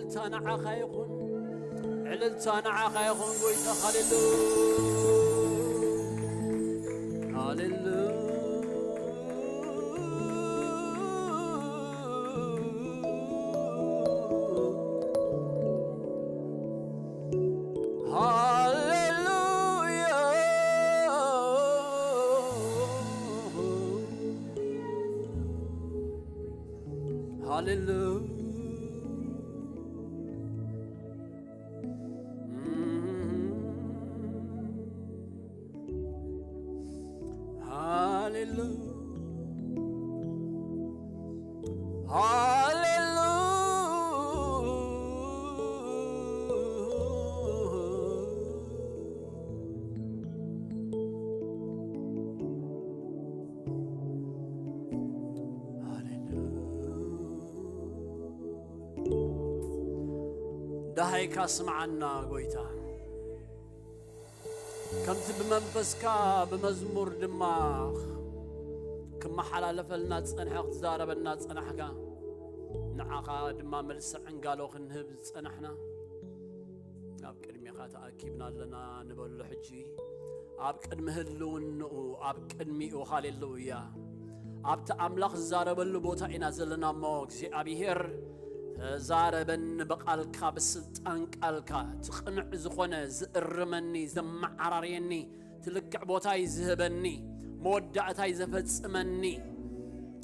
ዕልልታ ንዓኻ ይኹን፣ ዕልልታ ንዓኻ ይኹን ጎይታ። ሃሌሉ፣ ሃሌሉ፣ ሃሌሉያ፣ ሃሌሉ። ሃሌሉ፣ ሃሌሉ። ደሃይካ ስምዓና ጎይታ፣ ከምቲ ብመንፈስካ ብመዝሙር ድማ ክመሓላለፈልና ዝጸንሐ፣ ክትዛረበና ዝጸናሕካ፣ ንዓኻ ድማ መልሲ ዕንጋሎ ክንህብ ዝጸናሕና፣ ኣብ ቅድሜኻ ተኣኪብና ኣለና ንበሎ። ሕጂ ኣብ ቅድሚ ህልውንኡ፣ ኣብ ቅድሚኡ፣ ሃሌሉያ፣ ኣብቲ ኣምላኽ ዝዛረበሉ ቦታ ኢና ዘለና እሞ፣ እግዚኣብሔር ተዛረበኒ ብቓልካ፣ ብስልጣን ቃልካ፣ እቲ ቅኑዕ ዝኾነ ዝእርመኒ፣ ዘመዓራርየኒ፣ እቲ ልክዕ ቦታይ ዝህበኒ፣ መወዳእታይ ዘፈጽመኒ።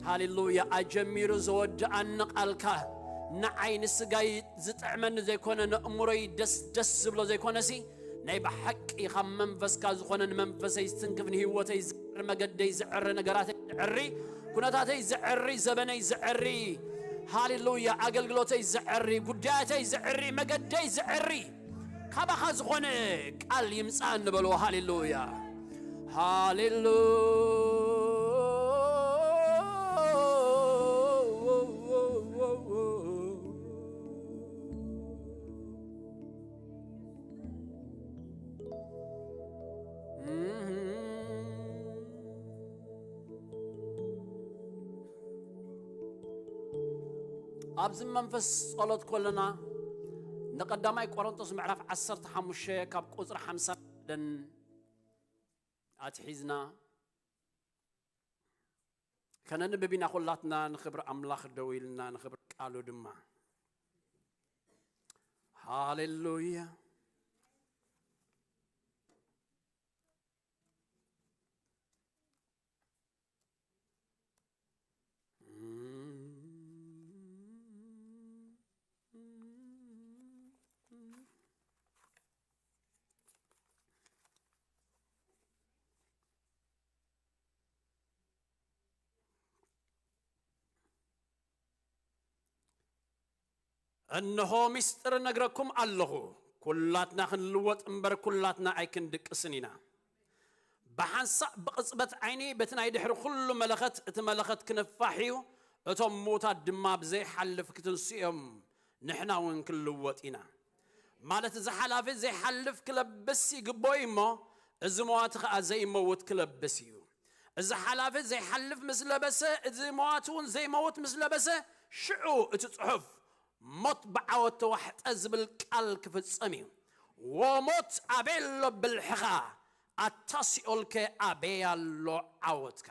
ሃሌሉያ። ኣጀሚሩ ዘወድኣኒ ቃልካ፣ ንዓይ ንስጋይ ዝጥዕመኒ ዘይኮነ፣ ነእምሮይ ደስ ደስ ዝብሎ ዘይኮነሲ፣ ናይ ብሓቂ ካብ መንፈስካ ዝኾነ፣ ንመንፈሰይ ዝትንክፍ፣ ንህይወተይ ዝዕሪ፣ መገደይ ዝዕሪ፣ ነገራተይ ዝዕሪ፣ ኩነታተይ ዝዕሪ፣ ዘበነይ ዝዕሪ፣ ሃሌሉያ፣ ኣገልግሎተይ ዝዕሪ፣ ጉዳያተይ ዝዕሪ፣ መገደይ ዝዕሪ፣ ካባኻ ዝኾነ ቃል ይምጻእ እንበሎ። ሃሌሉያ፣ ሃሌሉ። ኣብዚ መንፈስ ጸሎት ከለና፣ ንቀዳማይ ቆሮንቶስ ምዕራፍ ዓሰርተ ሓሙሽተ ካብ ቁጽሪ ሓምሳ ደን ኣትሒዝና ከነንብብ ኢና። ኩላትና ንኽብሪ ኣምላኽ ደው ኢልና፣ ንኽብሪ ቃሉ ድማ። ሃሌሉያ። እንሆ፣ ምስጢር እነግረኩም ኣለኹ፣ ኩላትና ክንልወጥ እምበር፣ ኩላትና ኣይክንድቅስን ኢና። ብሓንሳእ ብቕጽበት ዓይኒ በቲ ናይ ድሕሪ ኩሉ መለኸት፣ እቲ መለኸት ክንፋሕ እዩ፣ እቶም ምዉታት ድማ ብዘይሓልፍ ክትንስኡ እዮም፣ ንሕና እውን ክንልወጥ ኢና። ማለት፣ እዚ ሓላፊ ዘይሓልፍ ክለብስ ይግብኦ እዩ እሞ፣ እዚ መዋቲ ኸኣ ዘይመውት ክለብስ እዩ። እዚ ሓላፊ ዘይሓልፍ ምስ ለበሰ፣ እዚ መዋቲ እውን ዘይመውት ምስ ለበሰ፣ ሽዑ እቲ ጽሑፍ፣ "ሞት ብዓወት ተዋሕጠ" ዝብል ቃል ክፍጸም እዩ። "ወሞት ኣበይ ኣሎ ብልሕኻ? ኣታ ሲኦልከ ኣበይ ኣሎ ዓወትካ?"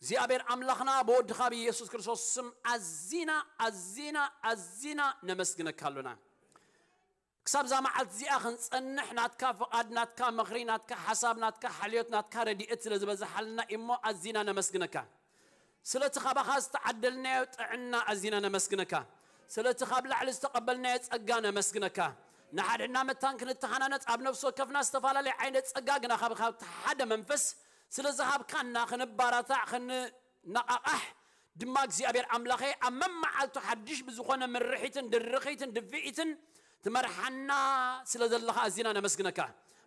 እግዚኣብሔር ኣምላኽና ብወድኻ ብኢየሱስ ክርስቶስ ስም ኣዚና፣ ኣዚና፣ ኣዚና ነመስግነካ ኣሎና። ክሳብ እዛ መዓልቲ እዚኣ ክንጸንሕ ናትካ ፍቓድ፣ ናትካ ምኽሪ፣ ናትካ ሓሳብ፣ ናትካ ሓልዮት፣ ናትካ ረድኤት ስለ ዝበዝሓልና እሞ ኣዚና ነመስግነካ። ስለቲ ካባኻ ዝተዓደልናዮ ጥዕና ኣዚና ነመስግነካ። ስለቲ ካብ ላዕሊ ዝተቐበልናዮ ጸጋ ነመስግነካ። ንሓድሕድና መታን ክንተሓናነጽ፣ ኣብ ነፍሲ ወከፍና ዝተፈላለየ ዓይነት ጸጋ ግና ካብ፣ ካብ ሓደ መንፈስ ስለ ዝሃብካና ክንባራታዕ፣ ክንነቓቓሕ ድማ እግዚኣብሔር ኣምላኸ ኣብ መመዓልቱ ሓድሽ ብዝኾነ ምርሒትን ድርኺትን ድፍኢትን ትመርሓና ስለ ዘለኻ ኣዚና ነመስግነካ።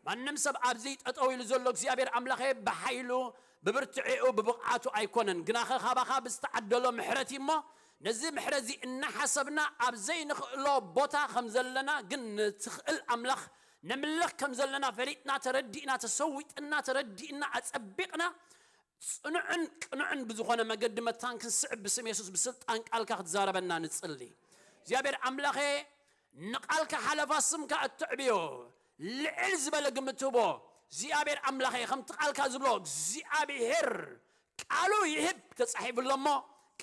ማንም ሰብ ኣብዚ ጠጠው ኢሉ ዘሎ እግዚኣብሔር ኣምላኸ ብሓይሉ፣ ብብርትዒኡ፣ ብብቕዓቱ ኣይኮነን። ግናኸ ካባኻ ብዝተዓደሎ ምሕረት እዩ እሞ፣ ነዚ ምሕረት እዚ እናሓሰብና ኣብ ዘይንኽእሎ ቦታ ከም ዘለና፣ ግን ንትኽእል ኣምላኽ ነምልኽ ከም ዘለና ፈሊጥና፣ ተረዲእና፣ ተሰዊጥና፣ ተረዲእና፣ ኣጸቢቕና፣ ጽኑዕን ቅኑዕን ብዝኾነ መገዲ መታን ክንስዕብ ብስም የሱስ ብስልጣን ቃልካ ክትዛረበና ንጽሊ። እግዚኣብሔር ኣምላኸ፣ ንቓልካ ሓለፋ ስምካ እትዕብዮ፣ ልዕል ዝበለ ግምት ትህቦ እግዚኣብሔር ኣምላኸ፣ ከምቲ ቃልካ ዝብሎ እግዚኣብሔር ቃሉ ይህብ ተጻሒፉ ኣሎ እሞ፣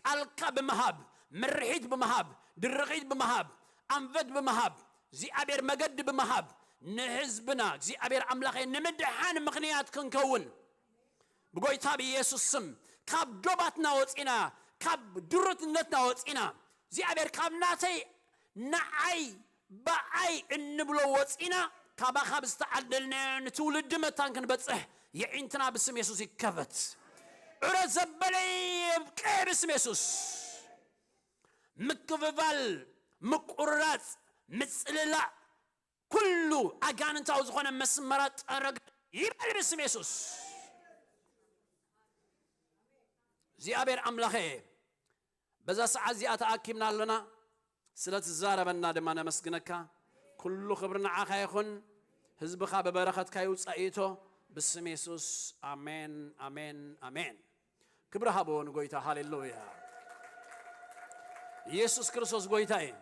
ቃልካ ብምሃብ፣ ምርሒት ብምሃብ፣ ድርኺት ብምሃብ፣ ኣንፈት ብምሃብ፣ እግዚኣብሔር መገዲ ብምሃብ፣ ንህዝብና እግዚኣብሔር ኣምላኸ ንምድሓን ምኽንያት ክንከውን ብጎይታ ብኢየሱስ ስም ካብ ዶባትና ወፂና፣ ካብ ድሩትነትና ወፂና፣ እግዚኣብሔር ካብ ናተይ ንዓይ ብኣይ እንብሎ ወፂና፣ ካባኻ ብዝተዓደልናዮ ንትውልዲ መታን ክንበፅሕ የዒንትና ብስም የሱስ ይከፈት። ዕረ ዘበለ የብቅዕ ብስም የሱስ። ምክፍፋል፣ ምቁርራፅ፣ ምፅልላእ፣ ኩሉ ኣጋንንታዊ ዝኾነ መስመራት ጠረግ ይበል ብስም የሱስ። እግዚኣብሔር ኣምላኸ፣ በዛ ሰዓት እዚኣ ተኣኪብና ኣለና። ስለ ትዛረበና ድማ ነመስግነካ። ኩሉ ክብሪ ንዓኻ ይኹን። ህዝብኻ ብበረኸትካ ይውጻእ ይእቶ። ብስም የሱስ፣ ኣሜን፣ ኣሜን፣ ኣሜን። ክብሪ ሃቦ ንጎይታ። ሃሌሉያ። ኢየሱስ ክርስቶስ ጎይታ እዩ።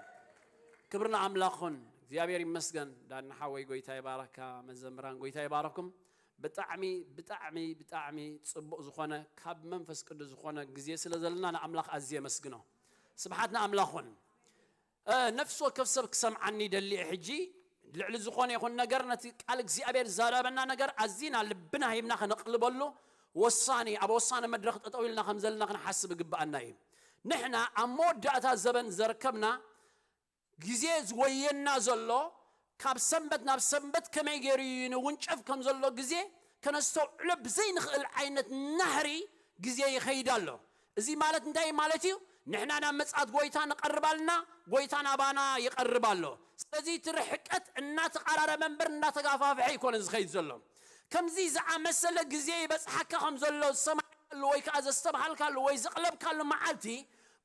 ክብሪ ንኣምላኽ ይኹን። እግዚኣብሔር ይመስገን። ዳኒ ሓወይ፣ ጎይታ ይባረካ። መዘምራን፣ ጎይታ ይባረኩም። ብጣዕሚ፣ ብጣዕሚ፣ ብጣዕሚ ጽቡቕ ዝኾነ፣ ካብ መንፈስ ቅዱስ ዝኾነ ግዜ ስለ ዘለና ንኣምላኽ ኣዝየ የመስግኖ። ስብሓት ንኣምላኽ ይኹን። እ፣ ነፍሲ ወከፍ ሰብ ክሰምዓኒ ይደሊ እየ። ሕጂ ልዕሊ ዝኾነ ይኹን ነገር ነቲ ቃል እግዚኣብሔር ዝዛረበና ነገር ኣዚና ልብና ሂብና ከነቕልበሉ ወሳኒ፣ ኣብ ወሳኒ መድረኽ ጠጠው ኢልና ከም ዘለና ክንሓስብ ይግብኣና እዩ። ንሕና ኣብ መወዳእታ ዘበን ዘርከብና ግዜ ዝወየና ዘሎ፣ ካብ ሰንበት ናብ ሰንበት ከመይ ገይሩ እዩ ንውንጨፍ ከም ዘሎ ግዜ ከነስተውዕሎ ብዘይንኽእል ዓይነት ናህሪ ግዜ ይኸይድ ኣሎ። እዚ ማለት እንታይ ማለት እዩ? ንሕና ናብ ምጽኣት ጎይታ ንቐርብ ኣልና፣ ጎይታ ናባና ይቐርብ ኣሎ። ስለዚ እቲ ርሕቀት እናተቓራረበ እምበር እናተጋፋፍሐ ኣይኮነን ዝኸይድ ዘሎ። ከምዚ ዝኣመሰለ ግዜ ይበጽሓካ ከም ዘሎ ዝሰማዕካሉ ወይ ከኣ ዘስተብሃልካሉ ወይ ዘቕለብካሉ መዓልቲ፣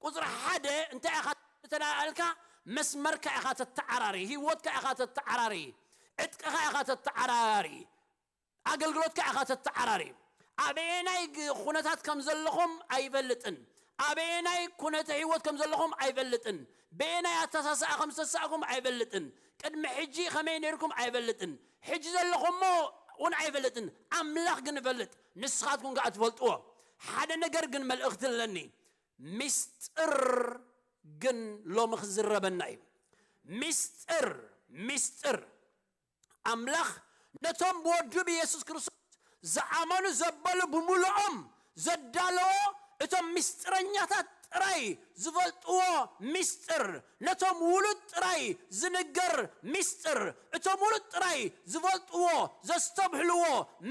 ቁጽሪ ሓደ እንታይ ኢኻ ተላኣልካ? መስመርካ ኢኻ ተተዓራሪ፣ ህይወትካ ኢኻ ተተዓራሪ፣ ዕጥቅኻ ኢኻ ተተዓራሪ፣ ኣገልግሎትካ ኢኻ ተተዓራሪ። ኣበየናይ ግ-፣ ኩነታት ከም ዘለኹም ኣይፈልጥን። ኣበየናይ ኩነተ ህይወት ከም ዘለኹም ኣይፈልጥን። በየናይ ኣተሳስኣ ከም ዝተሳእኩም ኣይፈልጥን። ቅድሚ ሕጂ ከመይ ነይርኩም ኣይፈልጥን። ሕጂ ዘለኹሞ እውን ኣይፈልጥን። ኣምላኽ ግን ይፈልጥ። ንስኻትኩም ከኣ ትፈልጥዎ። ሓደ ነገር ግን መልእኽቲ ኣለኒ። ሚስጥር ግን ሎሚ ክዝረበና እዩ። ሚስጥር፣ ሚስጥር። ኣምላኽ ነቶም ብወዱ ብየሱስ ክርስቶስ ዝኣመኑ ዘበሉ ብምሉኦም ዘዳለዎ እቶም ሚስጥረኛታት ጥራይ ዝፈልጥዎ ሚስጥር፣ ነቶም ውሉድ ጥራይ ዝንገር ሚስጥር፣ እቶም ውሉድ ጥራይ ዝፈልጥዎ ዘስተብህልዎ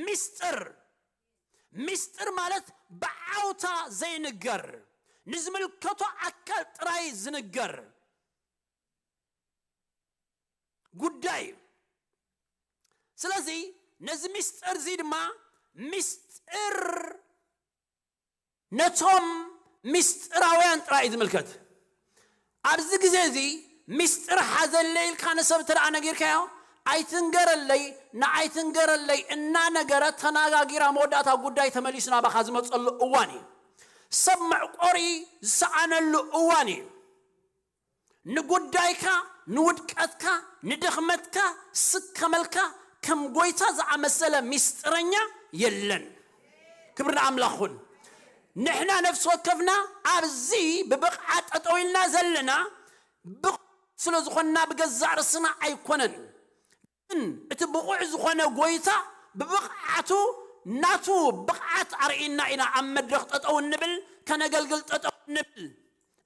ሚስጥር። ሚስጥር ማለት ብዓውታ ዘይንገር፣ ንዝምልከቶ ኣካል ጥራይ ዝንገር ጉዳይ እዩ። ስለዚ ነዚ ሚስጥር እዚ ድማ ሚስጥር ነቶም ሚስጥራውያን ጥራይ እዩ ዝምልከት። ኣብዚ ግዜ እዚ ሚስጥር ሓዘለይ ኢልካ ንሰብ እንተ ደኣ ነጊርካዮ፣ ኣይትንገረለይ፣ ንኣይ ትንገረለይ እናነገረ ተናጋጊራ መወዳእታ ጉዳይ ተመሊሱ ናባኻ ዝመጸሉ እዋን እዩ። ሰብ መዕቆሪ ዝሰኣነሉ እዋን እዩ። ንጉዳይካ፣ ንውድቀትካ፣ ንድኽመትካ ስከመልካ ከም ጎይታ ዝኣመሰለ ሚስጥረኛ የለን። ክብሪ ንኣምላኽ ይኹን። ንሕና ነፍሲ ወከፍና ኣብዚ ብብቕዓት ጠጠው ኢልና ዘለና ብቕ-፣ ስለ ዝኾንና ብገዛእ ርእስና ኣይኮነን። ግን እቲ ብቑዕ ዝኾነ ጎይታ ብብቕዓቱ ናቱ ብቕዓት ኣርእይና ኢና ኣብ መድረኽ ጠጠው እንብል፣ ከነገልግል ጠጠው እንብል፣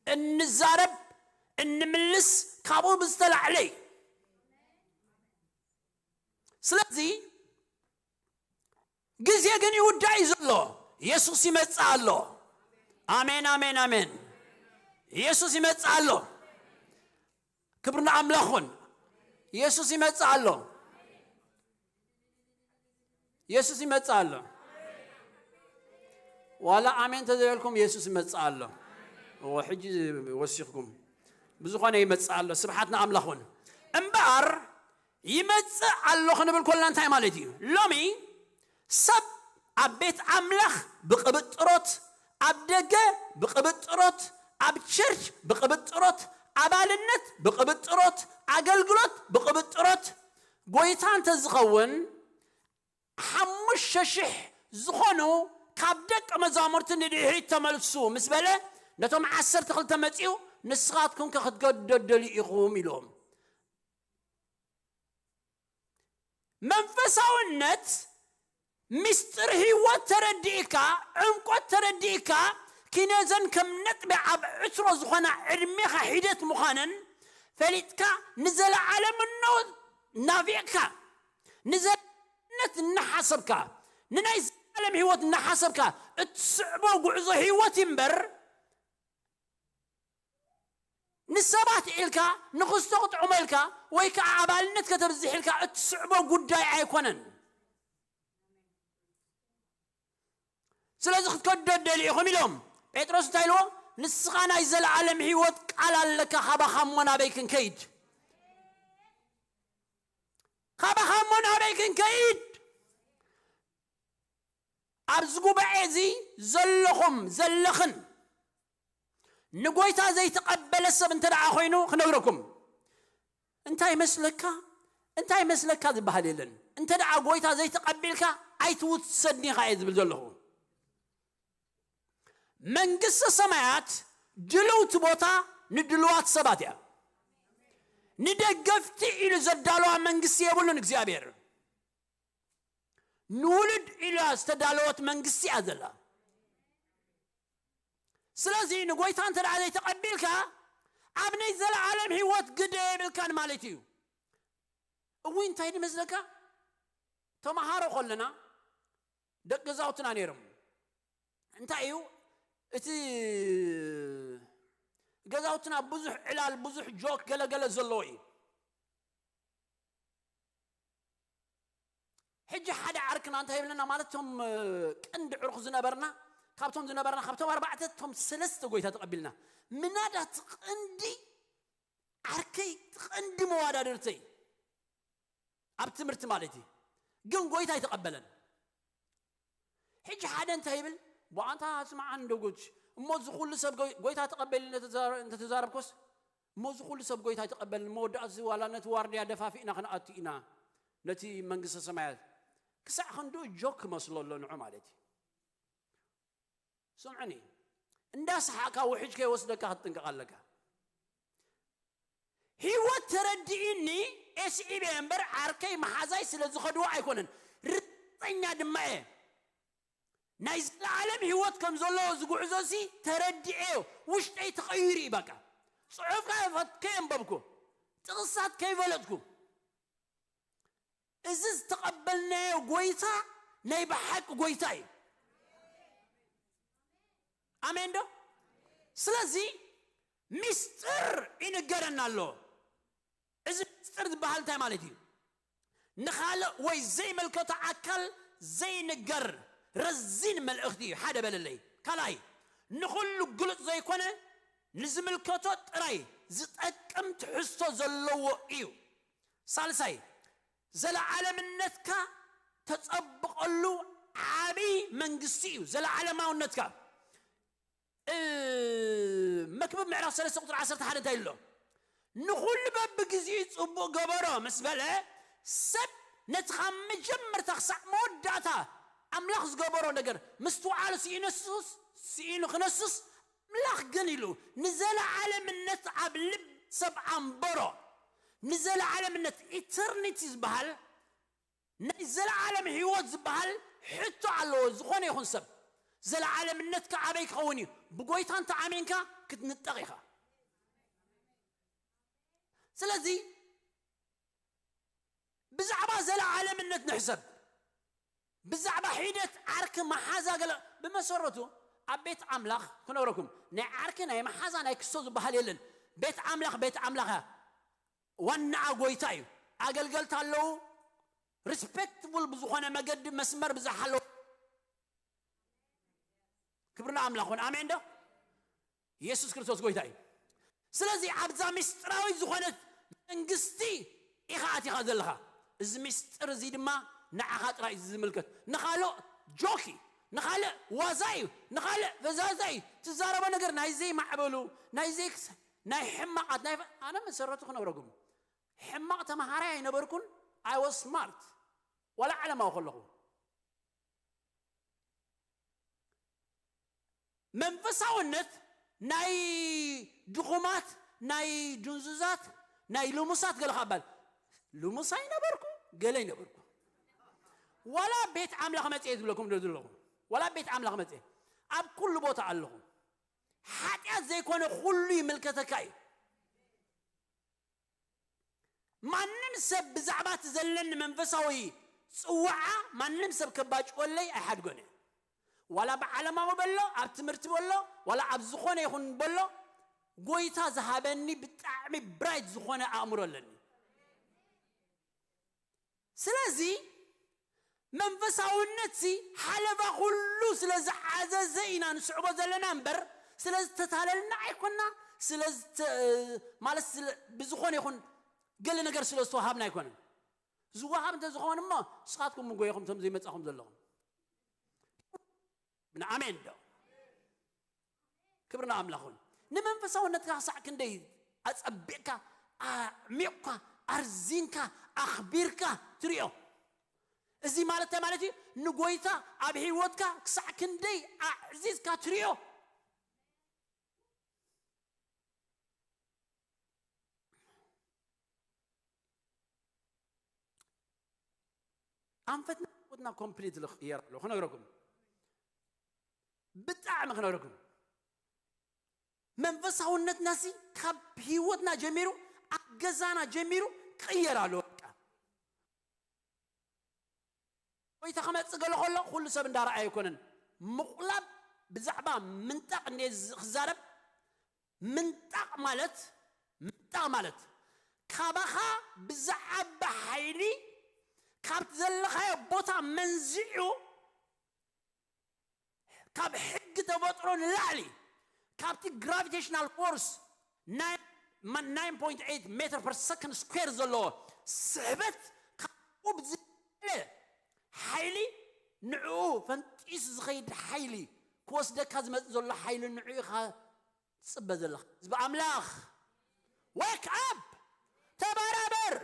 እንዛረብ፣ እንምልስ ካብኡ ብዝተላዕለ እዩ። ስለዚ ግዜ ግን ይውዳእ እዩ ዘሎ። የሱስ ይመጽእ ኣሎ። ኣሜን፣ ኣሜን፣ ኣሜን። የሱስ ይመጽእ ኣሎ። ክብሪ ንኣምላኽ ይኹን። የሱስ ይመጽእ ኣሎ። የሱስ ይመጽእ ኣሎ። ዋላ ኣሜን ተዘይበልኩም የሱስ ይመጽእ ኣሎ። እወ፣ ሕጂ ወሲኽኩም። ብዝኾነ ይመጽእ ኣሎ። ስብሓት ንኣምላኽ ይኹን። እምበኣር ይመጽእ ኣሎ ክንብል ኮልና እንታይ ማለት እዩ? ሎሚ ሰብ ኣብ ቤት ኣምላኽ ብቕብጥሮት፣ ኣብ ደገ ብቕብጥሮት፣ ኣብ ቸርች ብቕብጥሮት፣ ኣባልነት ብቕብጥሮት፣ ኣገልግሎት ብቕብጥሮት። ጎይታ እንተዝኸውን ሓሙሽተ ሽሕ ዝኾኑ ካብ ደቂ መዛሙርቲ ንድሕሪት ተመልሱ ምስ በለ፣ ነቶም ዓሰርተ ክልተ መጺኡ፣ ንስኻትኩም ከ ክትገደደሉ ኢኹም ኢሎም። መንፈሳውነት ምስጢር ህይወት ተረዲእካ፣ ዕምቆት ተረዲእካ፣ ኪነዘን ከም ነጥቢ ኣብ ዕትሮ ዝኾና ዕድሜኻ ሒደት ምዃነን ፈሊጥካ፣ ንዘለዓለምኖ ናፊቕካ፣ ንዘለዓለምነት እናሓሰብካ፣ ንናይ ዘላለም ህይወት እናሓሰብካ እትስዕቦ ጉዕዞ ህይወት እምበር፣ ንሰባት ኢልካ፣ ንኽስቶ ክጥዕሞ ኢልካ፣ ወይ ከዓ ኣባልነት ከተብዝሕ ኢልካ እትስዕቦ ጉዳይ ኣይኮነን። ስለዚ ክትከዱ ደደሊ ኢኹም ኢሎም። ጴጥሮስ እንታይ ኢልዎ? ንስኻ ናይ ዘለዓለም ህይወት ቃል ኣለካ፣ ካባኻ እሞ ናበይ ክንከይድ? ካባኻ እሞ ናበይ ክንከይድ? ኣብዚ ጉባኤ እዚ ዘለኹም ዘለኽን ንጎይታ ዘይተቐበለ ሰብ እንተ ደኣ ኮይኑ ክነግረኩም፣ እንታይ መስለካ፣ እንታይ መስለካ ዝበሃል የለን። እንተ ደኣ ጎይታ ዘይተቐቢልካ ኣይትውሰድን ኢኻ እየ ዝብል ዘለኹ። መንግስተ ሰማያት ድልውቲ ቦታ ንድልዋት ሰባት እያ። ንደገፍቲ ኢሉ ዘዳለዋ መንግስቲ የብሉን እግዚኣብሔር። ንውሉድ ኢላ ዝተዳለወት መንግስቲ እያ ዘላ። ስለዚ ንጎይታ እንተ ደኣ ዘይተቐቢልካ ኣብ ናይ ዘለዓለም ህይወት ግደ የብልካን ማለት እዩ። እውይ እንታይ ድመስለካ? ተምሃሮ ከለና ደቂ ገዛውትና ነይሮም። እንታይ እዩ እቲ ገዛውትና ብዙሕ ዕላል፣ ብዙሕ ጆክ ገለገለ ዘለዎ እዩ። ሕጂ ሓደ ዓርክና እንታይ ይብለና ማለት፣ እቶም ቀንዲ ዕሩኽ ዝነበርና፣ ካብቶም ዝነበርና፣ ካብቶም ኣርባዕተ እቶም ሰለስተ ጎይታ ተቐቢልና። ምናዳ እቲ ቀንዲ ዓርከይ፣ እቲ ቀንዲ መዋዳድርተይ ኣብ ትምህርቲ ማለት እዩ። ግን ጎይታ ኣይተቐበለን። ሕጂ ሓደ እንታይ ይብል? ብኣንታ ስምዓን ደጉች፣ እሞ እዚ ኩሉ ሰብ ጎይ-፣ ጎይታ ተቐበል እንተተዛረ-፣ እንተተዛረብኮስ፣ እሞ እዚ ኩሉ ሰብ ጎይታ ኣይተቐበልን፣ መወዳእቱ ዋላ ነቲ ዋርድያ ደፋፊእና ክንኣቱ ኢና ነቲ መንግስተ ሰማያት። ክሳዕ ክንድኡ ጆክ ክመስሎ ኣሎ ንዑ ማለት እዩ። ስምዑኒ፣ እንዳሰሓቕካ ውሕጅ ከይወስደካ ክትጥንቀቕ ኣለካ። ህይወት ተረዲእኒ ኤስዒበ እምበር ዓርከይ መሓዛይ ስለ ዝኸድዎ ኣይኮነን። ርግጸኛ ድማ እየ። ናይ ዘለዓለም ህይወት ከም ዘለዎ ዝጉዕዞ ሲ ተረዲኤዮ። ውሽጠይ ተቐይሩ እዩ በቃ። ጽሑፍ ከይፈት-፣ ከየንበብኩ፣ ጥቕሳት ከይፈለጥኩ። እዚ ዝተቐበልናዮ ጎይታ ናይ ብሓቂ ጎይታ እዩ። ኣሜን ዶ? ስለዚ ምስጢር ይንገረና ኣሎ። እዚ ምስጢር ዝበሃል እንታይ ማለት እዩ? ንኻልእ ወይ ዘይመልከቶ ኣካል ዘይንገር ረዚን መልእኽቲ እዩ። ሓደ በለለይ። ካልኣይ፣ ንኹሉ ግሉጽ ዘይኮነ ንዝምልከቶ ጥራይ ዝጠቅም ትሕዝቶ ዘለዎ እዩ። ሳልሳይ፣ ዘለዓለምነትካ ተጸብቐሉ ዓቢ መንግስቲ እዩ። ዘለዓለማውነትካ። እ፣ መክብብ ምዕራፍ ሰለስተ ቁጽሪ ዓሰርተ ሓደ እንታይ ኣሎ? ንኹሉ በብግዜኡ ጽቡቕ ገበሮ ምስ በለ፣ ሰብ ነቲ ካብ መጀመርታ ክሳዕ መወዳእታ ኣምላኽ ዝገበሮ ነገር ምስትውዓሉ ስኢነሱስ፣ ስኢኑ ክነሱስ፣ ኣምላኽ ግን ኢሉ ንዘለዓለምነት ኣብ ልብ ሰብ ኣንበሮ። ንዘለዓለምነት፣ ኢተርኒቲ ዝበሃል፣ ናይ ዘለዓለም ህይወት ዝበሃል ሕቶ ኣለዎ። ዝኾነ ይኹን ሰብ ዘለዓለምነትካ ኣበይ ክኸውን እዩ? ብጎይታ እንተ ኣሜንካ ክትንጠቕ ኢኻ። ስለዚ ብዛዕባ ዘለዓለምነት ንሕሰብ። ብዛዕባ ሒደት ዓርኪ መሓዛ ገለ፣ ብመሰረቱ ኣብ ቤት ኣምላኽ ክነግረኩም፣ ናይ ዓርኪ ናይ መሓዛ ናይ ክስቶ ዝበሃል የለን። ቤት ኣምላኽ ቤት ኣምላኽ እያ። ዋናኣ ጎይታ እዩ። ኣገልገልቲ ኣለዉ፣ ሪስፔክትፉል ብዝኾነ መገዲ መስመር ብዝሓለዉ። ክብሪ ንኣምላኽ ይኹን። ኣሜን ዶ? ኢየሱስ ክርስቶስ ጎይታ እዩ። ስለዚ ኣብዛ ምስጢራዊት ዝኾነት መንግስቲ ኢኻ ኣቲኻ ዘለኻ። እዚ ምስጢር እዚ ድማ ንዓኻ ጥራይ እዩ ዝምልከት። ንኻልእ ጆክ እዩ፣ ንኻልእ ዋዛ እዩ፣ ንኻልእ ፈዛዛ እዩ። ትዛረቦ ነገር ናይ ዘይማዕበሉ፣ ናይ ዘይክስ-፣ ናይ ሕማቓት ናይ ኣነ መሰረቱ ክነግረኩም፣ ሕማቕ ተማሃራይ ኣይነበርኩን። I was smart ዋላ ዓለማዊ ከለኹ። መንፈሳውነት ናይ ድኹማት፣ ናይ ድንዙዛት፣ ናይ ልሙሳት ገለ ካባል ልሙስ ኣይነበርኩ፣ ገለ ኣይነበርኩ። ዋላ ቤት ኣምላኽ መጽኤ ዝብለኩም ዶ ዘለኹ፣ ዋላ ቤት ኣምላኽ መጽኤ ኣብ ኩሉ ቦታ ኣለኹ። ሓጢኣት ዘይኮነ ኩሉ ይምልከተካ እዩ። ማንም ሰብ ብዛዕባ እቲ ዘለኒ መንፈሳዊ ጽዋዓ ማንም ሰብ ከባጭወለይ ኣይሓድጎን እየ። ዋላ ብዓለማዊ በሎ፣ ኣብ ትምህርቲ በሎ፣ ዋላ ኣብ ዝኾነ ይኹን በሎ፣ ጎይታ ዝሃበኒ ብጣዕሚ ብራይት ዝኾነ ኣእምሮ ኣለኒ። ስለዚ መንፈሳውነት ሲ ሓለፋ ኩሉ ስለ ዝዓዘዘ ኢና ንስዕቦ ዘለና እምበር፣ ስለ ዝተታለልና ኣይኮና፣ ስለ ዝተ-፣ ማለት ስለ፣ ብዝኾነ ይኹን ገለ ነገር ስለ ዝተዋሃብና ኣይኮነን። ዝወሃብ እንተ ዝኾን እሞ ንስኻትኩም ምጎይኹም እቶም ዘይመጻኹም ዘለኹም። ብንኣሜን ዶ? ክብሪ ንኣምላኽ ይኹን። ንመንፈሳውነትካ ክሳዕ ክንደይ ኣጸቢቕካ፣ ኣዕሚቕካ፣ ኣርዚንካ፣ ኣኽቢርካ ትሪኦ። እዚ ማለት እንታይ ማለት እዩ? ንጎይታ ኣብ ህይወትካ ክሳዕ ክንደይ ኣዕዚዝካ ትሪኦ። ኣንፈትና ህይወትና ኮምፕሊት ልቕየር ኣለዎ። ክነግረኩም፣ ብጣዕሚ ክነግረኩም፣ መንፈሳውነትና ሲ ካብ ህይወትና ጀሚሩ፣ ኣብ ገዛና ጀሚሩ ክቕየር ኣለዎ። በቃ ጎይታ ክመጽእ ገለ ከሎ ኩሉ ሰብ እንዳረኣየ ኣይኮነን። ምቑላብ ብዛዕባ ምንጣቕ እንደ ክዛረብ፣ ምንጣቕ ማለት፣ ምንጣቕ ማለት ካባኻ ብዝዓቢ ሓይሊ ካብቲ ዘለኻዮ ቦታ መንዚዑ፣ ካብ ሕጊ ተፈጥሮ ንላዕሊ፣ ካብቲ ግራቪቴሽናል ፎርስ ናይን ፖይንት ኤይት ሜትር ፐር ሰከንድ ስኩዌር ዘለዎ ስሕበት፣ ካብኡ ብዝለዓለ ሓይሊ፣ ንዕኡ ፈንጢሱ ዝኸይድ ሓይሊ፣ ክወስደካ ዝመጽእ ዘሎ ሓይሊ ንዕኡ ኢኻ ትጽበ ዘለኻ። ህዝቢ ኣምላኽ፣ ዌክ ኣፕ፣ ተበራበር።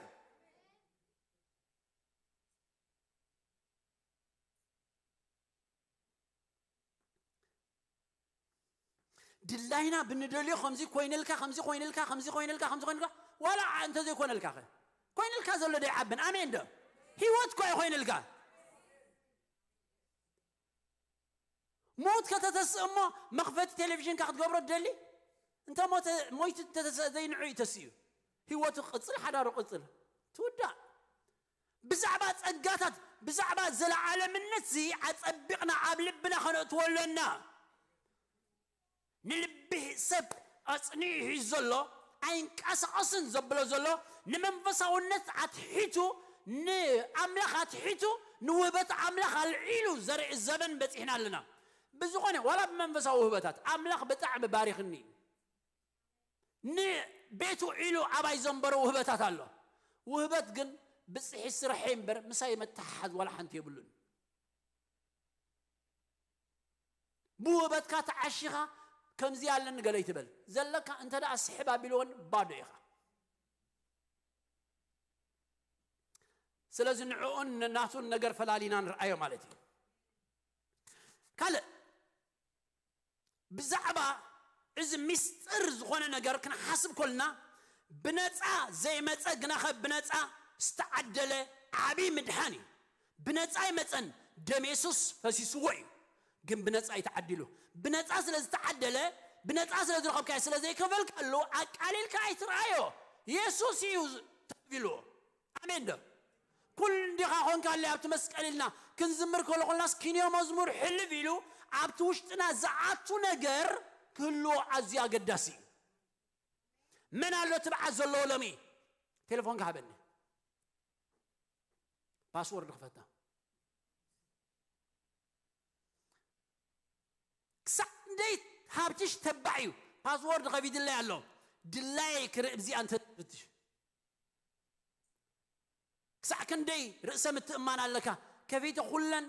ድላይና ብንደልዮ ከምዚ ኮይንልካ፣ ከምዚ ኮይንልካ፣ ከምዚ ኮይንልካ፣ ከምዚ ኮይንልካ፣ ከምዚ ኮይንልካ፣ ዋላ እንተ ዘይኮነልካ ኸ? ኮይንልካ ዘሎ ዶ ይዓብን? ኣሜን ዶ? ህይወት እኮ እዩ ኮይንልካ። ሞት ከተተስእ እሞ መኽፈቲ ቴሌቪዥንካ ክትገብሮ ትደሊ? እንተ ሞተ፣ ሞይቱ እንተተሰ-፣ ዘይንዑ እዩ ተስኡ። ህይወቱ ቅጽል፣ ሓዳሩ ቅጽል። ትውዳእ። ብዛዕባ ጸጋታት፣ ብዛዕባ ዘለዓለምነት ዚ ኣጸቢቕና ኣብ ልብና ከነእትዎ ኣሎና። ንልቢ ሰብ ኣጽኒዑ ሒዙ ዘሎ፣ ኣይንቀሳቐስን ዘብሎ ዘሎ፣ ንመንፈሳውነት ኣትሒቱ፣ ንኣምላኽ ኣትሒቱ፣ ንውህበት ኣምላኽ ኣልዒሉ ዘርኢ ዘበን በጺሕና ኣለና። ብዝኾነ፣ ዋላ ብመንፈሳዊ ውህበታት ኣምላኽ ብጣዕሚ ባሪኽኒ እዩ። ንቤቱ ኢሉ ኣባይ ዘንበሮ ውህበታት ኣሎ። ውህበት ግን ብጽሒ ስርሐይ እምበር ምሳይ መተሓሓዝ ዋላ ሓንቲ የብሉን። ብውህበትካ ተዓሺኻ ከምዚ ኣለኒ ገለ ይትበል። ዘለካ እንተ ደኣ ስሕብ ኣቢልዎን ባዶ ኢኻ። ስለዚ ንዕኡን ናቱን ነገር ፈላሊና ንርኣዮ ማለት እዩ። ካልእ ብዛዕባ እዚ ምስጢር ዝኾነ ነገር ክንሓስብ ኮልና፣ ብነጻ ዘይመጸ ግናኸ ብነጻ ዝተዓደለ ዓቢ ምድሓን እዩ። ብነጻ ኣይመጸን፣ ደም የሱስ ፈሲስዎ እዩ። ግን ብነጻ እዩ ተዓዲሉ። ብነጻ ስለ ዝተዓደለ፣ ብነጻ ስለ ዝረኸብካዮ፣ ስለ ዘይከፈልካሉ፣ ኣቃሊልካ ኣይትርኣዮ። የሱስ እዩ ተቢልዎ። ኣሜን ዶ? ኩሉ እንዲኻ ኾንካ ኣለ ኣብቲ መስቀል ኢልና ክንዝምር ከሎ ኾንናስ፣ ኪንዮ መዝሙር ሕልፍ ኢሉ ኣብቲ ውሽጥና ዝኣቱ ነገር ክህልዎ ኣዝዩ ኣገዳሲ እዩ። መን ኣሎ ትብዓት ዘለዎ ሎሚ? ቴሌፎን ክሃበኒ። ፓስወርድ ክፈታ። ክሳዕ ክንደይ ሃብትሽ ተባዕ እዩ። ፓስወርድ ከፊትለይ ኣሎ። ድላየይ ክርኢ ብዚኣ እንተ ትፍትሽ። ክሳዕ ክንደይ ርእሰ ምትእማን ኣለካ። ከፊተ ኩለን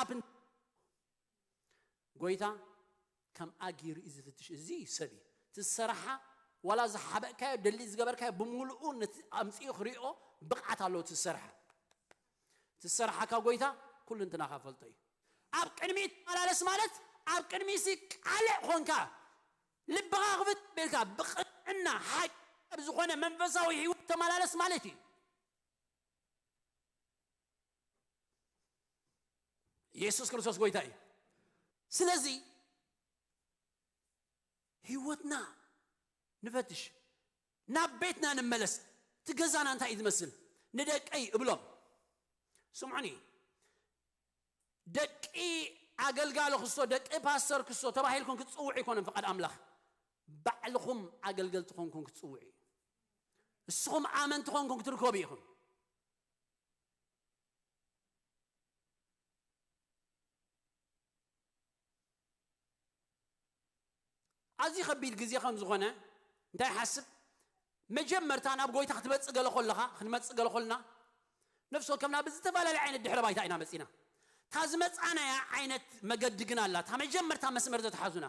ኣፕ ጎይታ ከም ኣጊሩ እዩ ዝፍትሽ። እዚ ሰብ እዩ። ትሰራሓ ዋላ ዝሓበእካዮ ደሊ ዝገበርካዮ ብምሉኡ ነቲ ኣምፅኡ ክሪኦ ብቕዓት ኣለዎ። ትሰራሓ ትሰራሓካ ጎይታ ኩሉ እንትናኻ ፈልጦ እዩ። ኣብ ቅድሚት ተመላለስ ማለት ኣብ ቅድሚሲ ቃልዕ ኾንካ ልብኻ ክፍት ቤልካ ብቕንዕና ሓቂ ኣብ ዝኾነ መንፈሳዊ ህይወት ተመላለስ ማለት እዩ። ኢየሱስ ክርስቶስ ጎይታ እዩ። ስለዚ ህይወትና ንፈትሽ፣ ናብ ቤትና ንመለስ። እቲ ገዛና እንታይ እዩ ዝመስል? ንደቀይ እብሎም፣ ስምዑኒ፣ ደቂ ኣገልጋሊ ክስቶ፣ ደቂ ፓስተር ክስቶ ተባሂልኩም ክትጽውዑ ኣይኮነን ፍቓድ ኣምላኽ። ባዕልኹም ኣገልገልቲ ኮንኩም ክትጽውዑ እዩ። እስኹም ኣመንቲ ኮንኩም ክትርከቡ ኢኹም። ኣዝዩ ከቢድ ግዜ ከም ዝኾነ እንታይ ሓስብ። መጀመርታ ናብ ጎይታ ክትመጽእ ገለ ኮለኻ፣ ክንመጽእ ገለ ኮልና፣ ነፍሲ ወከፍና ብዝተፈላለየ ዓይነት ድሕረ ባይታ ኢና መጺና። እታ ዝመጻናያ ዓይነት መገዲ ግን ኣላ፣ እታ መጀመርታ መስመር ዘትሓዙና።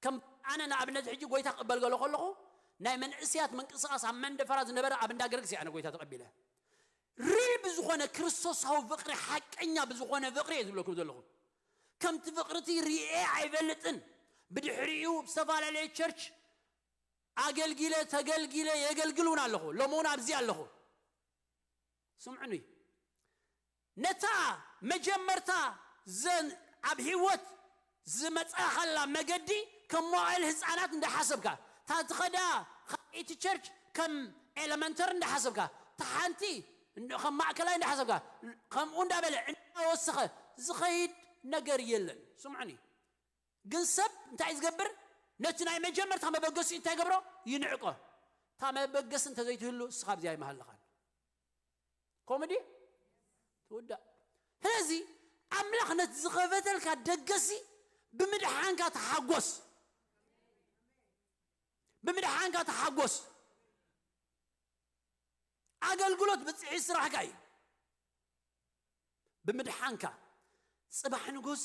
ከም ኣነ ንኣብነት ሕጂ ጎይታ ክቕበል ገለ ኮለኹ፣ ናይ መንእስያት ምንቅስቓስ ኣብ መንደፈራ ዝነበረ ኣብ እንዳ ገርግስ እየ ኣነ ጎይታ ተቐቢለ። ሪል ብዝኾነ ክርስቶሳዊ ፍቕሪ፣ ሓቀኛ ብዝኾነ ፍቕሪ እየ ዝብለኩም ዘለኹ። ከምቲ ፍቕሪ እቲ ሪኤ ኣይፈልጥን። ብድሕሪኡ ዝተፈላለየ ቸርች ኣገልጊለ፣ ተገልጊለ፣ የገልግል እውን ኣለኹ። ሎሚ እውን ኣብዚ ኣለኹ። ስምዑኒ። ነታ መጀመርታ ዘን ኣብ ህይወት ዝመጻኻላ መገዲ ከም መዋዕል ህፃናት እንዳሓሰብካ፣ እታ ትኸዳ ካልኣይቲ ቸርች ከም ኤለመንተሪ እንዳሓሰብካ፣ እታ ሓንቲ ከም ማእከላይ እንዳሓሰብካ፣ ከምኡ እንዳበለ እንዳወሰኸ ዝኸይድ ነገር የለን። ስምዑኒ። ግን ሰብ እንታይ ዝገብር? ነቲ ናይ መጀመርታ መበገሲኡ እንታይ ገብሮ? ይንዕቆ። እታ መበገሲ እንተዘይትህሉ እስኻ ኣብዚ ኣይምሃለኻን። ኮሜዲ ትውዳእ። ስለዚ ኣምላኽ ነቲ ዝኸፈተልካ ደገሲ ብምድሓንካ ተሓጎስ። ብምድሓንካ ተሓጎስ። ኣገልግሎት ብፅሒ ስራሕካ እዩ። ብምድሓንካ ጽባሕ ንጎሲ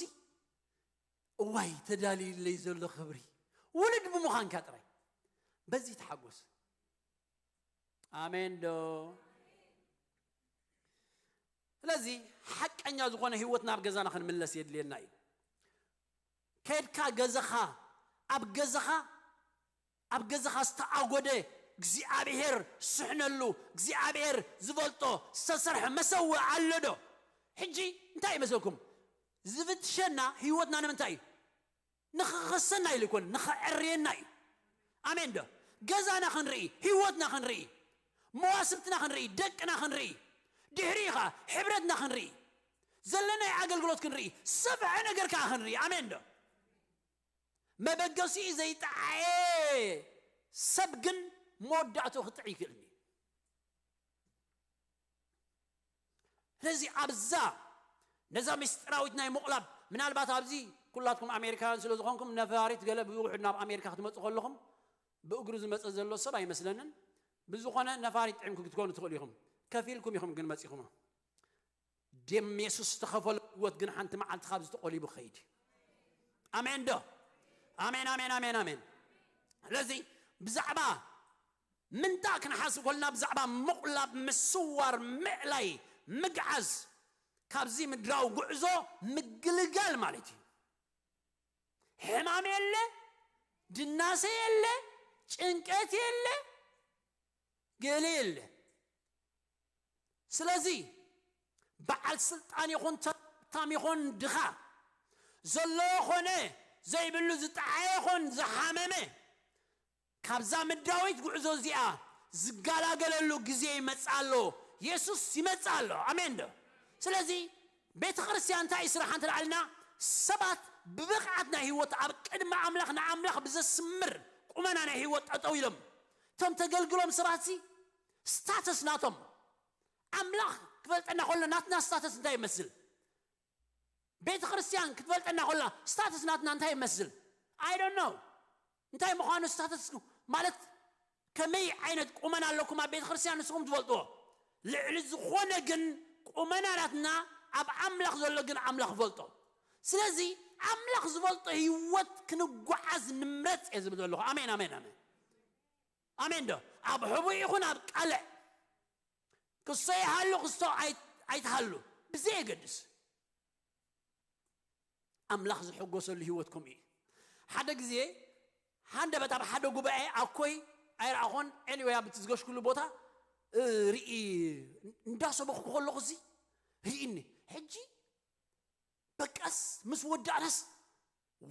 እዋይ ተዳልዩለይ ዘሎ ክብሪ ውሉድ ብምዃንካ ጥራይ በዚ ተሓጎስ። ኣሜን ዶ? ስለዚ ሓቀኛ ዝኾነ ህይወት ናብ ገዛና ክንምለስ የድልየና እዩ። ከድካ ገዛኻ፣ ኣብ ገዛኻ ኣብ ገዛኻ ዝተኣጎደ እግዚኣብሔር ዝስሕነሉ እግዚኣብሔር ዝፈልጦ ዝተሰርሐ መሰውእ ኣሎ ዶ? ሕጂ እንታይ ይመስለኩም? ዝፍትሸና ህይወትና ንምንታይ እዩ? ንኽኸሰና ኢሉ ይኮን፣ ንኽዕርየና እዩ። ኣሜን ዶ? ገዛና ክንርኢ፣ ህይወትና ክንርኢ፣ መዋስብትና ክንርኢ፣ ደቅና ክንርኢ፣ ድሕሪኻ ሕብረትና ክንርኢ፣ ዘለናይ ኣገልግሎት ክንርኢ፣ ሰብዐ ነገር ከዓ ክንርኢ። ኣሜን ዶ? መበገሲኡ ዘይጠዓየ ሰብ ግን መወዳእትኡ ክጥዕ ይክእልኒ። ስለዚ ኣብዛ ነዛ ምስጢራዊት ናይ ምቑላብ፣ ምናልባት ኣብዚ ኩላትኩም ኣሜሪካውያን ስለ ዝኾንኩም ነፋሪት ገለ ብውሑድ ናብ ኣሜሪካ ክትመፁ ከለኹም ብእግሩ ዝመፀ ዘሎ ሰብ ኣይመስለንን። ብዝኾነ ነፋሪት ጥዕምኩም ክትኮኑ ትኽእሉ ኢኹም። ከፊልኩም ኢኹም ግን መፂኹም። ደም የሱስ ዝተኸፈሎ ህይወት ግን ሓንቲ መዓልቲ ካብዚ ተቆሊቡ ክኸይድ እዩ። ኣሜን ዶ? ኣሜን፣ ኣሜን፣ ኣሜን፣ ኣሜን። ስለዚ ብዛዕባ ምንታ ክንሓስብ ከለና ብዛዕባ ምቑላብ፣ ምስዋር፣ ምእላይ፣ ምግዓዝ፣ ካብዚ ምድራዊ ጉዕዞ ምግልጋል ማለት እዩ። ሕማም የለ፣ ድናሰ የለ፣ ጭንቀት የለ፣ ገለ የለ። ስለዚ በዓል ስልጣን ይኹን ተታም ይኹን ድኻ ዘሎ ኾነ ዘይብሉ ዝጠዓየ ይኹን ዝሓመመ ካብዛ ምድራዊት ጉዕዞ እዚኣ ዝጋላገለሉ ግዜ ይመጽእ ኣሎ። የሱስ ይመጽእ ኣሎ። ኣሜን ዶ? ስለዚ ቤተ ክርስቲያን እንታይ እዩ ስራሓ እንተ ደኣልና ሰባት ብብቕዓት ናይ ህይወት ኣብ ቅድሚ ኣምላኽ ንኣምላኽ ብዘስምር ቁመና ናይ ህይወት ጠጠው ኢሎም እቶም ተገልግሎም ሰባት ሲ ስታተስ ናቶም ኣምላኽ ክፈልጠና ከሎ ናትና ስታተስ እንታይ ይመስል? ቤተ ክርስቲያን ክትፈልጠና ከላ ስታተስ ናትና እንታይ ይመስል? I don't know እንታይ ምዃኑ ስታተስ ማለት ከመይ ዓይነት ቁመና ኣለኩም ኣብ ቤተ ክርስቲያን ንስኹም ትፈልጥዎ። ልዕሊ ዝኾነ ግን ቁመና ናትና ኣብ ኣምላኽ ዘሎ ግን ኣምላኽ ይፈልጦ። ስለዚ ኣምላኽ ዝፈልጦ ህይወት ክንጓዓዝ ንምረጽ እየ ዝብል ዘለኹ። ኣሜን፣ ኣሜን፣ ኣሜን። ኣሜን ዶ? ኣብ ሕቡእ ይኹን ኣብ ቃልዕ፣ ክሶ ይሃሉ ክሶ ኣይ-፣ ኣይትሃሉ፣ ብዘየገድስ ኣምላኽ ዝሕጎሰሉ ህይወት ከምኡ እዩ። ሓደ ግዜ ሃንደበት ኣብ ሓደ ጉባኤ ኣኮይ ኣይረኣኾን፣ ኤኒወይ ኣብቲ ዝገሽኩሉ ቦታ እ፣ ርኢ እንዳሰበኽኩ ከለኹ እዚ ርኢኒ። ሕጂ በቃስ ምስ ወዳእናስ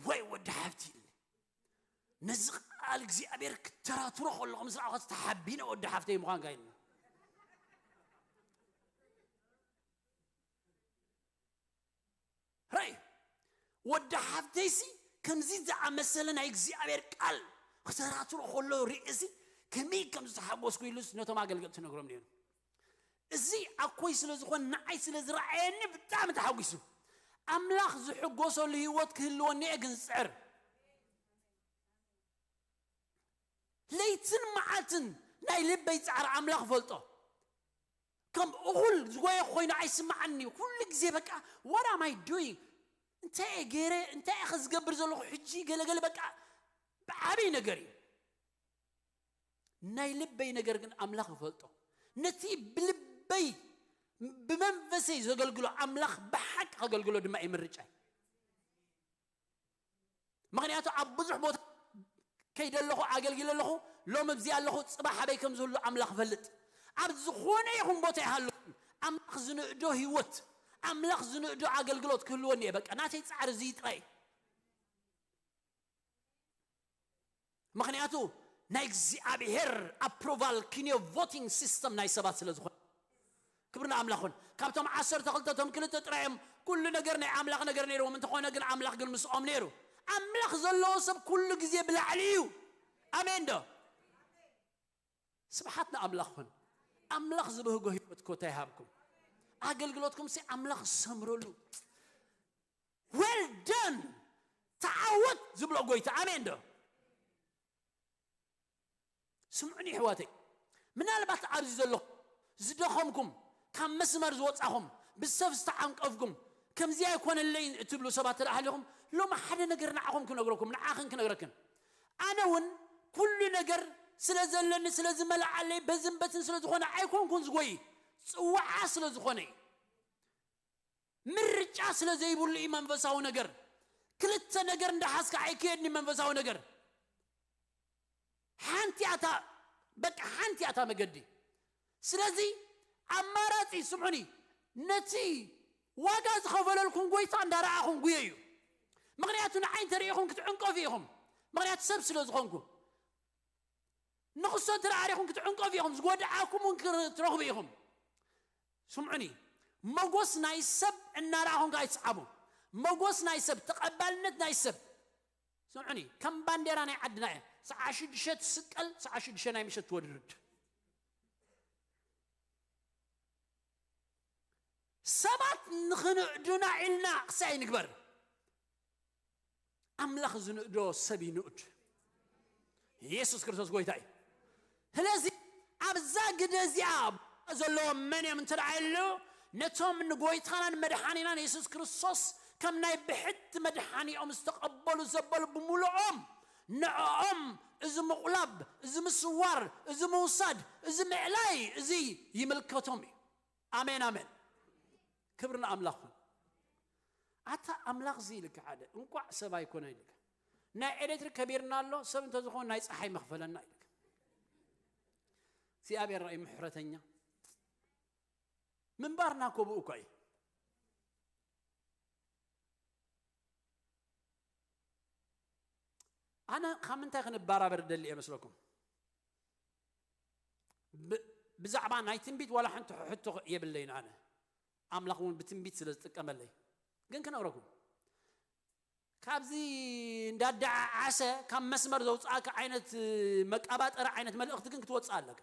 ወይ ወዲ ሓፍቲ ኢልኒ። ነዚ ቃል እግዚኣብሔር ክተራትሮ ከለኹ ምስ ረኣኹ ተሓቢነ ወዲ ሓፍተይ ምዃንካ ኢልኒ። ራይ ወዲ ሓፍተይሲ ከምዚ ዝኣመሰለ ናይ እግዚኣብሔር ቃል ክተራትሮ ከሎ ርእሲ ከመይ ከም ዝተሓጎስኩ ኢሉስ ነቶም ኣገልገልቲ ነግሮም ነይሩ። እዚ ኣኮይ ስለ ዝኾነ ንዓይ ስለ ዝረኣየኒ ብጣዕሚ ተሓጒሱ። ኣምላኽ ዝሕጎሰሉ ህይወት ክህልወኒ እየ ግን ዝፅዕር። ለይትን መዓልትን ናይ ልበይ ጻዕሪ ኣምላኽ ፈልጦ። ከም እኹል ዝጎየ ኮይኑ ኣይስምዓኒ። ኩሉ ግዜ በቃ what am I doing? እንታይ እየ ገይረ? እንታይ እየ ዝገብር ዘለኹ ሕጂ? ገለገለ በቃ ብዓብይ ነገር እዩ። ናይ ልበይ ነገር ግን ኣምላኽ ይፈልጦ። ነቲ ብልበይ ብመንፈሰይ ዘገልግሎ ኣምላኽ ብሓቂ ከገልግሎ ድማ እዩ ምርጫይ። ምኽንያቱ ኣብ ብዙሕ ቦታ ከይደ ኣለኹ ኣገልጊለ ኣለኹ፣ ሎም ኣብዚ ኣለኹ፣ ፅባሕ ኣበይ ከም ዝህሉ ኣምላኽ ፈልጥ። ኣብ ዝኾነ ይኹን ቦታ ይሃለኹ ኣምላኽ ዝንእዶ ህይወት፣ ኣምላኽ ዝንእዶ ኣገልግሎት ክህልወኒ እየ። በቃ ናተይ ፃዕሪ እዚ ጥራይ። ምኽንያቱ ናይ እግዚኣብሔር ኣፕሮቫል ኪንዮ ቮቲንግ ሲስተም ናይ ሰባት ስለ ዝኾነ ክብሪ ንኣምላኽ ይኹን። ካብቶም ዓሰርተ ክልተ እቶም ክልተ ጥራይ እዮም ኩሉ ነገር ናይ ኣምላኽ ነገር ነይርዎም፣ እንተኾነ ግን ኣምላኽ ግን ምስኦም ነይሩ። ኣምላኽ ዘለዎ ሰብ ኩሉ ግዜ ብላዕሊ እዩ። ኣሜን ዶ? ስብሓት ንኣምላኽ ይኹን። ኣምላኽ ዝበህጎ ህይወት ኮታ ይሃብኩም። ኣገልግሎትኩም ሲ ኣምላኽ ሰምረሉ። Well done፣ ተዓወት ዝብሎ ጎይታ። ኣሜን ዶ? ስምዑኒ ኣሕዋተይ፣ ምናልባት ኣብዚ ዘለኹም ዝደኸምኩም፣ ካብ መስመር ዝወጻኹም፣ ብሰብ ዝተዓንቀፍኩም፣ ከምዚ ኣይኮነለይን እትብሉ ሰባት እንተ ሃሊኹም፣ ሎሚ ሓደ ነገር ንዓኹም ክነግረኩም፣ ንዓኽን ክነግረክን። ኣነ እውን ኩሉ ነገር ስለ ዘለኒ፣ ስለ ዝመልኣለይ፣ በዝን በትን ስለ ዝኾነ ኣይኮንኩን ዝጎይ፣ ጽዋዓ ስለ ዝኾነ እዩ። ምርጫ ስለ ዘይብሉ እዩ መንፈሳዊ ነገር። ክልተ ነገር እንዳሓዝካ ኣይከየድን መንፈሳዊ ነገር። ሓንቲ ኣታ፣ በቃ ሓንቲ ኣታ መገዲ። ስለዚ ኣማራጺ ስምዑኒ፣ ነቲ ዋጋ ዝኸፈለልኩም ጎይታ እንዳረኣኹም ጉየዩ። ምኽንያቱ ንዓይ እንተሪኢኹም ክትዕንቀፉ ኢኹም። ምኽንያቱ ሰብ ስለ ዝኾንኩ። ንኽሶ እንተ ደኣ ሪኹም ክትዕንቀፉ ኢኹም፣ ዝጎድኣኩም እውን ክር-፣ ትረኽቡ ኢኹም። ስምዑኒ፣ መጎስ ናይ ሰብ እናረኣኹም ከኣ ኣይትስዓቡ። መጎስ ናይ ሰብ፣ ተቐባልነት ናይ ሰብ። ስምዑኒ፣ ከም ባንዴራ ናይ ዓድና እየ። ሰዓ ሽዱሽተ ትስቀል፣ ሰዓ ሽዱሽተ ናይ ምሸት ትወርድ። ሰባት ንኽንእዱና ኢልና ክሳይ ንግበር። ኣምላኽ ዝንእዶ ሰብ ይንእድ። ኢየሱስ ክርስቶስ ጎይታ እዩ። ስለዚ ኣብዛ ግደ እዚኣ ዘለዎም መን እዮም እንተ ደኣ ኢሉ፣ ነቶም ንጎይታናን መድሓኒናን የሱስ ክርስቶስ ከም ናይ ብሕቲ መድሓኒኦም ዝተቐበሉ ዘበሉ ብምሉኦም፣ ንዕኦም እዚ ምቑላብ፣ እዚ ምስዋር፣ እዚ ምውሳድ፣ እዚ ምእላይ፣ እዚ ይምልከቶም እዩ። ኣሜን፣ ኣሜን። ክብሪ ንኣምላኽ ይኹን። ኣታ ኣምላኽ እዚ ኢልካ ሓደ፣ እንቋዕ ሰብ ኣይኮነ ኢልካ። ናይ ኤሌክትሪክ ከቢርና ኣሎ፣ ሰብ እንተዝኾን ናይ ፀሓይ መኽፈለና ኢልካ። እግዚኣብሔር ራእይ ምሕረተኛ። ምንባርና እኮ ብኡ እኮ እዩ። ኣነ ካብ ምንታይ ክንበራበር ደሊ እየ መስለኩም? ብ-፣ ብዛዕባ ናይ ትንቢት ዋላ ሓንቲ ሕቶ የብለይን ኣነ። ኣምላኽ እውን ብትንቢት ስለ ዝጥቀመለይ። ግን ክነግረኩም፣ ካብዚ እንዳደዓዓሰ ካብ መስመር ዘውፅኣካ ዓይነት መቀባጠሪ ዓይነት መልእኽቲ ግን ክትወፅእ ኣለካ።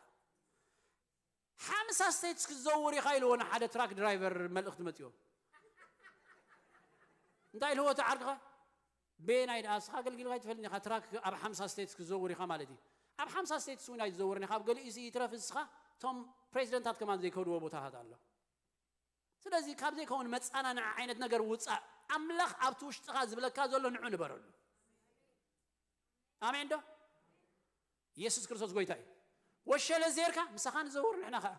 ሓምሳ ስቴትስ ክትዘውር ኢኻ ኢልዎ ንሓደ ትራክ ድራይቨር መልእኽቲ መፅዮ። እንታይ ኢልዎ እቲ ዓርክኻ? ቤናይ ደኣ እስኻ ኣገልጊልካ ኣይትፈልጥን ኢኻ፣ ትራክ ኣብ ሓምሳ ስቴትስ ክትዘውር ኢኻ ማለት እዩ። ኣብ ሓምሳ ስቴትስ እውን ኣይትዘውርን ኢኻ፣ ኣብ ገሊኡ ሲ ይትረፍ እስኻ፣ እቶም ፕሬዚደንታት ከማን ዘይከድዎ ቦታታት ኣሎ። ስለዚ ካብ ዘይከውን መጻናንዒ ዓይነት ነገር ውጻእ። ኣምላኽ ኣብቲ ውሽጥኻ ዝብለካ ዘሎ ንዑ ንበረሉ። ኣሜን ዶ? ኢየሱስ ክርስቶስ ጎይታ እዩ። ወሸለ ዜርካ ምሳኻ ንዘውር ንሕና ኸኣ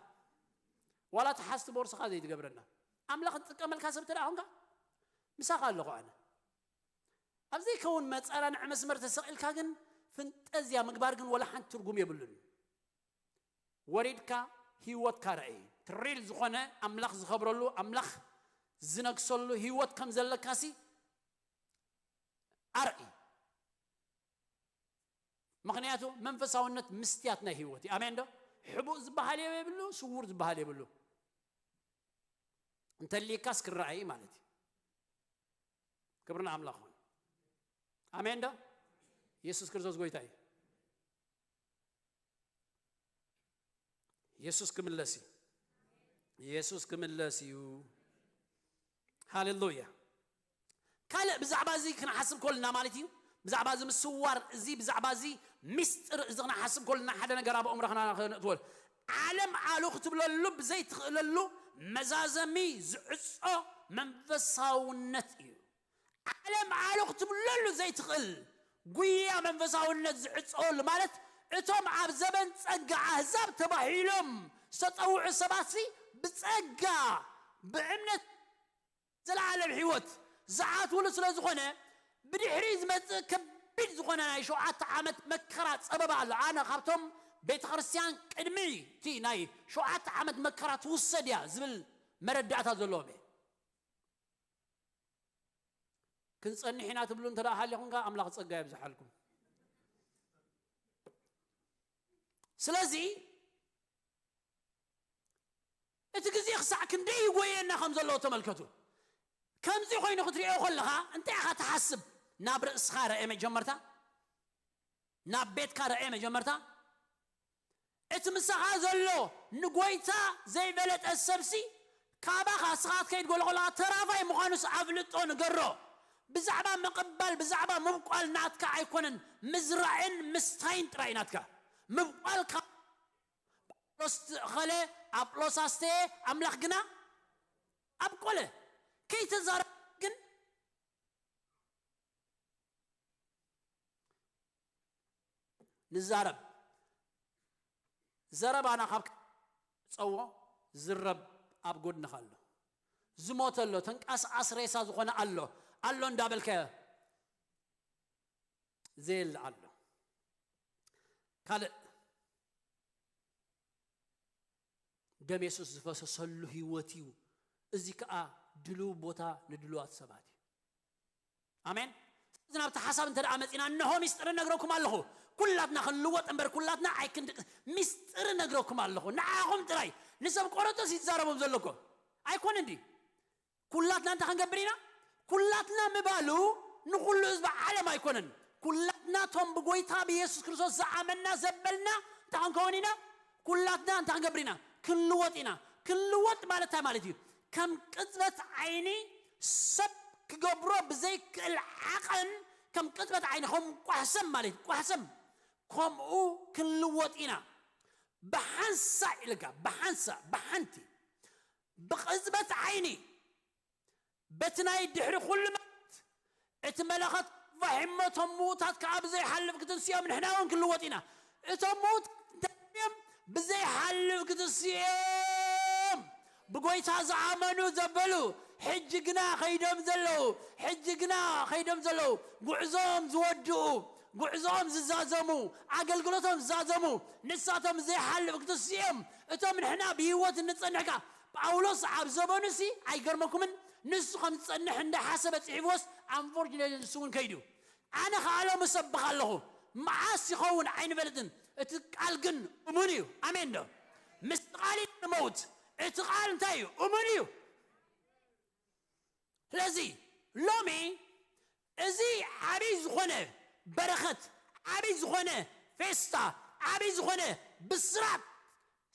ዋላ ተሓዝቲ ቦርስኻ ዘይትገብረና ኣምላኽ ትጥቀመልካ ሰብ ተደኣ ኾንካ ምሳኻ ኣለኹ ኣነ። ኣብ ዘይከውን መጻራንዕ መስመር ተሰቒልካ ግን ፍንጠዝያ ምግባር ግን ወላ ሓንቲ ትርጉም የብሉን። ወሪድካ ህይወትካ ርኣይ። ትሪል ዝኾነ ኣምላኽ ዝኸብረሉ ኣምላኽ ዝነግሰሉ ህይወት ከም ዘለካሲ ኣርኢ። ምኽንያቱ መንፈሳውነት ምስትያት ናይ ህይወት እዩ። ኣሜን ዶ? ሕቡእ ዝበሃል የብሉ፣ ስውር ዝበሃል የብሉ። እንተሊካስ ክረኣይ ማለት እዩ። ክብርና ኣምላኽ ሆን። ኣሜን ዶ? ኢየሱስ ክርስቶስ ጎይታ እዩ። ኢየሱስ ክምለስ እዩ። ኢየሱስ ክምለስ እዩ። ሃሌሉያ። ካልእ ብዛዕባ እዚ ክንሓስብ ከልና ማለት እዩ። ብዛዕባ እዚ ምስዋር እዚ፣ ብዛዕባ እዚ ሚስጥር እዚ ክንሓስብ ከልና ሓደ ነገር ኣብ ኣእምሮና ክነእትወል። ዓለም ዓሉ ክትብለሉ ብዘይትኽእለሉ መዛዘሚ ዝዕጾ መንፈሳውነት እዩ። ዓለም ዓሉ ክትብለሉ ዘይትኽእል ጉያ መንፈሳውነት ዝዕጸወሉ ማለት እቶም ኣብ ዘበን ጸጋ ኣህዛብ ተባሂሎም ዝተጸውዑ ሰባትሲ ብጸጋ ብእምነት ዘለዓለም ህይወት ዝኣትውሉ ስለ ዝኾነ ብድሕሪ ዝመጽእ ከቢድ ዝኾነ ናይ ሸውዓተ ዓመት መከራ ጸበባ ኣሎ። ኣነ ካብቶም ቤተ ክርስቲያን ቅድሚ እቲ ናይ ሸውዓተ ዓመት መከራ ትውሰድ እያ ዝብል መረዳእታ ዘለዎም እየ። ክንጸንሕ ኢና ትብሉ እንተ ደኣ ሃሊኹም ከኣ ኣምላኽ ጸጋ የብዝሓልኩም። ስለዚ እቲ ግዜ ክሳዕ ክንደይ ይጎየና ከም ዘለዎ ተመልከቱ። ከምዚ ኮይኑ ክትሪኦ ከለኻ እንታይ ኢኻ ትሓስብ? ናብ ርእስኻ ርአ መጀመርታ፣ ናብ ቤትካ ርአ መጀመርታ። እቲ ምሳኻ ዘሎ ንጎይታ ዘይፈለጠ ሰብሲ ካባኻ ስኻ ክትከይድ ገሎ ከለኻ ተራፋይ ምዃኑስ ኣፍልጦ ንገሮ። ብዛዕባ ምቕባል ብዛዕባ ምብቋል ናትካ ኣይኮነን። ምዝራእን ምስታይን ጥራይ ናትካ። ምብቋል ካብ ጳውሎስ ትእኸለ ኣጵሎስ ኣስተየ ኣምላኽ ግና ኣብቆለ። ከይተዛረብ ግን ንዛረብ። ዘረባና ካብ ጸዎ ዝረብ ኣብ ጎድንኻ ኣሎ። ዝሞተ ኣሎ፣ ተንቀሳቓሲ ሬሳ ዝኾነ ኣሎ። ኣሎ እንዳበልካዮ ዘየለ ኣሎ። ካልእ ደም የሱስ ዝፈሰሰሉ ህይወት እዩ። እዚ ከኣ ድሉው ቦታ ንድሉዋት ሰባት እዩ። ኣሜን። ስለዚ ናብቲ ሓሳብ እንተ ደኣ መጺና፣ እንሆ ሚስጥር እነግረኩም ኣለኹ። ኩላትና ክንልወጥ እምበር ኩላትና ኣይክንድቅ-፣ ሚስጥር እነግረኩም ኣለኹ። ንዓኹም ጥራይ፣ ንሰብ ቆሮንቶስ ይዛረቦም ዘለኮ ኣይኮነን ድዩ? ኩላትና እንታይ ክንገብር ኢና? ኩላትና ምባሉ ንኹሉ ህዝቢ ዓለም ኣይኮነን። ኩላትና ቶም ብጎይታ ብየሱስ ክርስቶስ ዝኣመንና ዘበልና እንታይ ክንከውን ኢና? ኩላትና እንታይ ክንገብር ኢና? ክንልወጥ ኢና። ክንልወጥ ማለት እንታይ ማለት እዩ? ከም ቅጽበት ዓይኒ ሰብ ክገብሮ ብዘይክእል ዓቐን ከም ቅጽበት ዓይኒ ከም ቋሕሰም ማለት እዩ። ቋሕሰም ከምኡ ክንልወጥ ኢና። ብሓንሳእ ኢልካ፣ ብሓንሳእ፣ ብሓንቲ፣ ብቕጽበት ዓይኒ በቲ ናይ ድሕሪ ኩሉ መት እቲ መለኸት ፋሒሞ እቶም ምዉታት ከኣ ብዘይሓልፍ ክትንስኦም ንሕና እውን ክንልወጥ ኢና። እቶም ምዉታት እንተዮም ብዘይሓልፍ ክትንስኦም ብጎይታ ዝኣመኑ ዘበሉ ሕጂ ግና ኸይዶም ዘለዉ ሕጂ ግና ኸይዶም ዘለዉ ጉዕዞኦም ዝወድኡ ጉዕዞኦም ዝዛዘሙ ኣገልግሎቶም ዝዛዘሙ ንሳቶም ዘይሓልፍ ክትንስኦም እቶም ንሕና ብህይወት እንጸንሕካ ጳውሎስ ኣብ ዘበኑሲ ኣይገርመኩምን ንሱ ከም ዝጸንሕ እንዳሓሰበ ጽሒፍዎስ ኣንፎርጅኔት ንሱ እውን ከይዱ ኣነ ኸኣ ሎም እሰብኽ ኣለኹ መዓስ ይኸውን ኣይንፈልጥን እቲ ቃል ግን እሙን እዩ ኣሜን ዶ ምስቲ ቃል ንመውት እቲ ቃል እንታይ እዩ እሙን እዩ ስለዚ ሎሚ እዚ ዓብይ ዝኾነ በረኸት ዓብይ ዝኾነ ፌስታ ዓብይ ዝኾነ ብስራት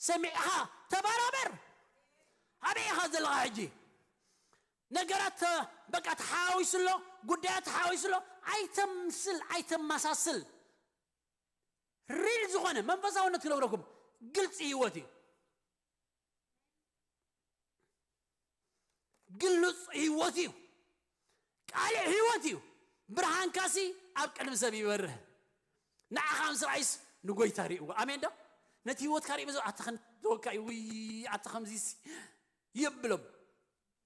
ሰሚዕኻ ተባራበር ኣበይ ኢኻ ዘለኻ ሕጂ ነገራት በቃ ተሓዋዊሱ ኣሎ ጉዳያት ተሓዋዊሱ ኣሎ ኣይተምስል ኣይተመሳስል ሪል ዝኾነ መንፈሳውነት ክነግረኩም ግልፂ ህይወት እዩ ግሉፅ ህይወት እዩ ቃልዕ ህይወት እዩ። ብርሃንካሲ ኣብ ቅድሚ ሰብ ይበርህ። ንዓኻ ምስ ረኣይስ ንጎይታ ርእይዎ። ኣሜን ዶ? ነቲ ህይወትካ ርእዩ፣ ኣታ ክንደወካ እዩ፣ ውይ፣ ኣታ ከምዚሲ የብሎም።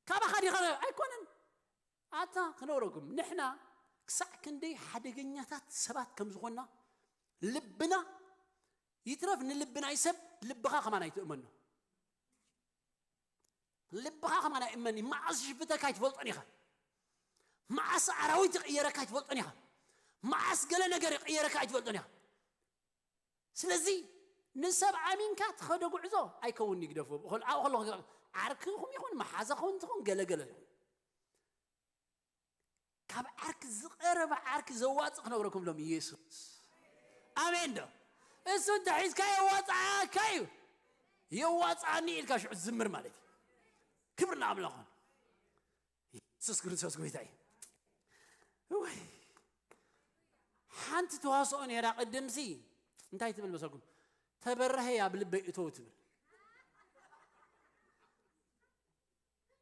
ካባኻ ዲኻ? ኣይኮነን። ኣታ ክነግረኩም፣ ንሕና ክሳዕ ክንደይ ሓደገኛታት ሰባት ከም ዝኾንና፣ ልብና ይትረፍ፣ ንልቢ ናይ ሰብ፣ ልብኻ ከማን ኣይትእመኖ። ልብኻ ከማን ኣይእመን እዩ። መዓስ ሽፍተካ ኣይትፈልጦን ኢኻ። መዓስ ኣራዊት ይቕየረካ ኣይትፈልጦን ኢኻ። መዓስ ገለ ነገር ይቕየረካ ኣይትፈልጦን ኢኻ። ስለዚ ንሰብ ኣሚንካ ትኸዶ ጉዕዞ ኣይከውን ይግደፎ። ብኸል-፣ ኣብኡ ከለኹ ዓርክኹም ይኹን መሓዛኹም ትኹን ገለገለ ይኹን። ካብ ዓርኪ ዝቐረበ ዓርኪ ዘዋፅእ ክነግረኩም ሎም ኢየሱስ። ኣሜን ዶ? እሱ እንተ ሒዝካ የዋፅኣካ እዩ። የዋፅኣኒ ኢልካ ሽዑ ዝምር ማለት እዩ። ክብሪ ንኣምላኽ ይኹን። ኢየሱስ ክርስቶስ ጎይታ እዩ። እወይ። ሓንቲ ተዋስኦ ነይራ ቅድምሲ እንታይ ትብል መሰልኩም? ተበራሀይ ኣብ ልበይ እተው ትብል።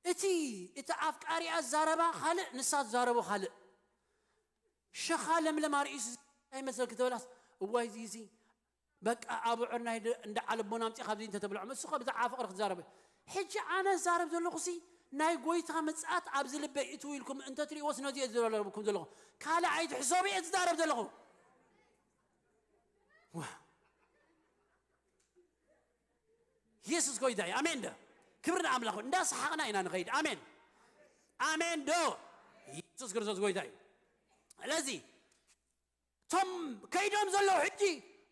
እቲ፣ እቲ ኣፍቃሪኣ ዛረባ ካልእ፣ ንሳ ትዛረቦ ካልእ። ሸኻ ለምለም ኣርእሱ እንታይ መሰልኪ ተበላስ? እዋይ፣ እዚ፣ እዚ በቃ ኣብ ዕር ናይ ደ-፣ እንዳ ዓለቦና ኣምጺእ ካብዚ እንተ ተብልዖ፣ እሱ ከ ብዛዕባ ፍቕሪ ክትዛረብ። ሕጂ ኣነ ዛረብ ዘለኹሲ ናይ ጎይታ ምጽኣት ኣብዚ ልበይ እትው ኢልኩም እንተ ትርእይዎስ ነዚ እየ ዝዛረብኩም ዘለኹ። ካልእ ኣይትሕሰቡ እየ ዝዛረብ ዘለኹ። ዋ። ኢየሱስ ጎይታ እዩ። ኣሜን ዶ? ክብሪ ንኣምላኽ። እንዳሰሓቕና ኢና ንኸይድ። ኣሜን። ኣሜን ዶ? ኢየሱስ ክርስቶስ ጎይታ እዩ። ስለዚ እቶም ከይዶም ዘለዉ ሕጂ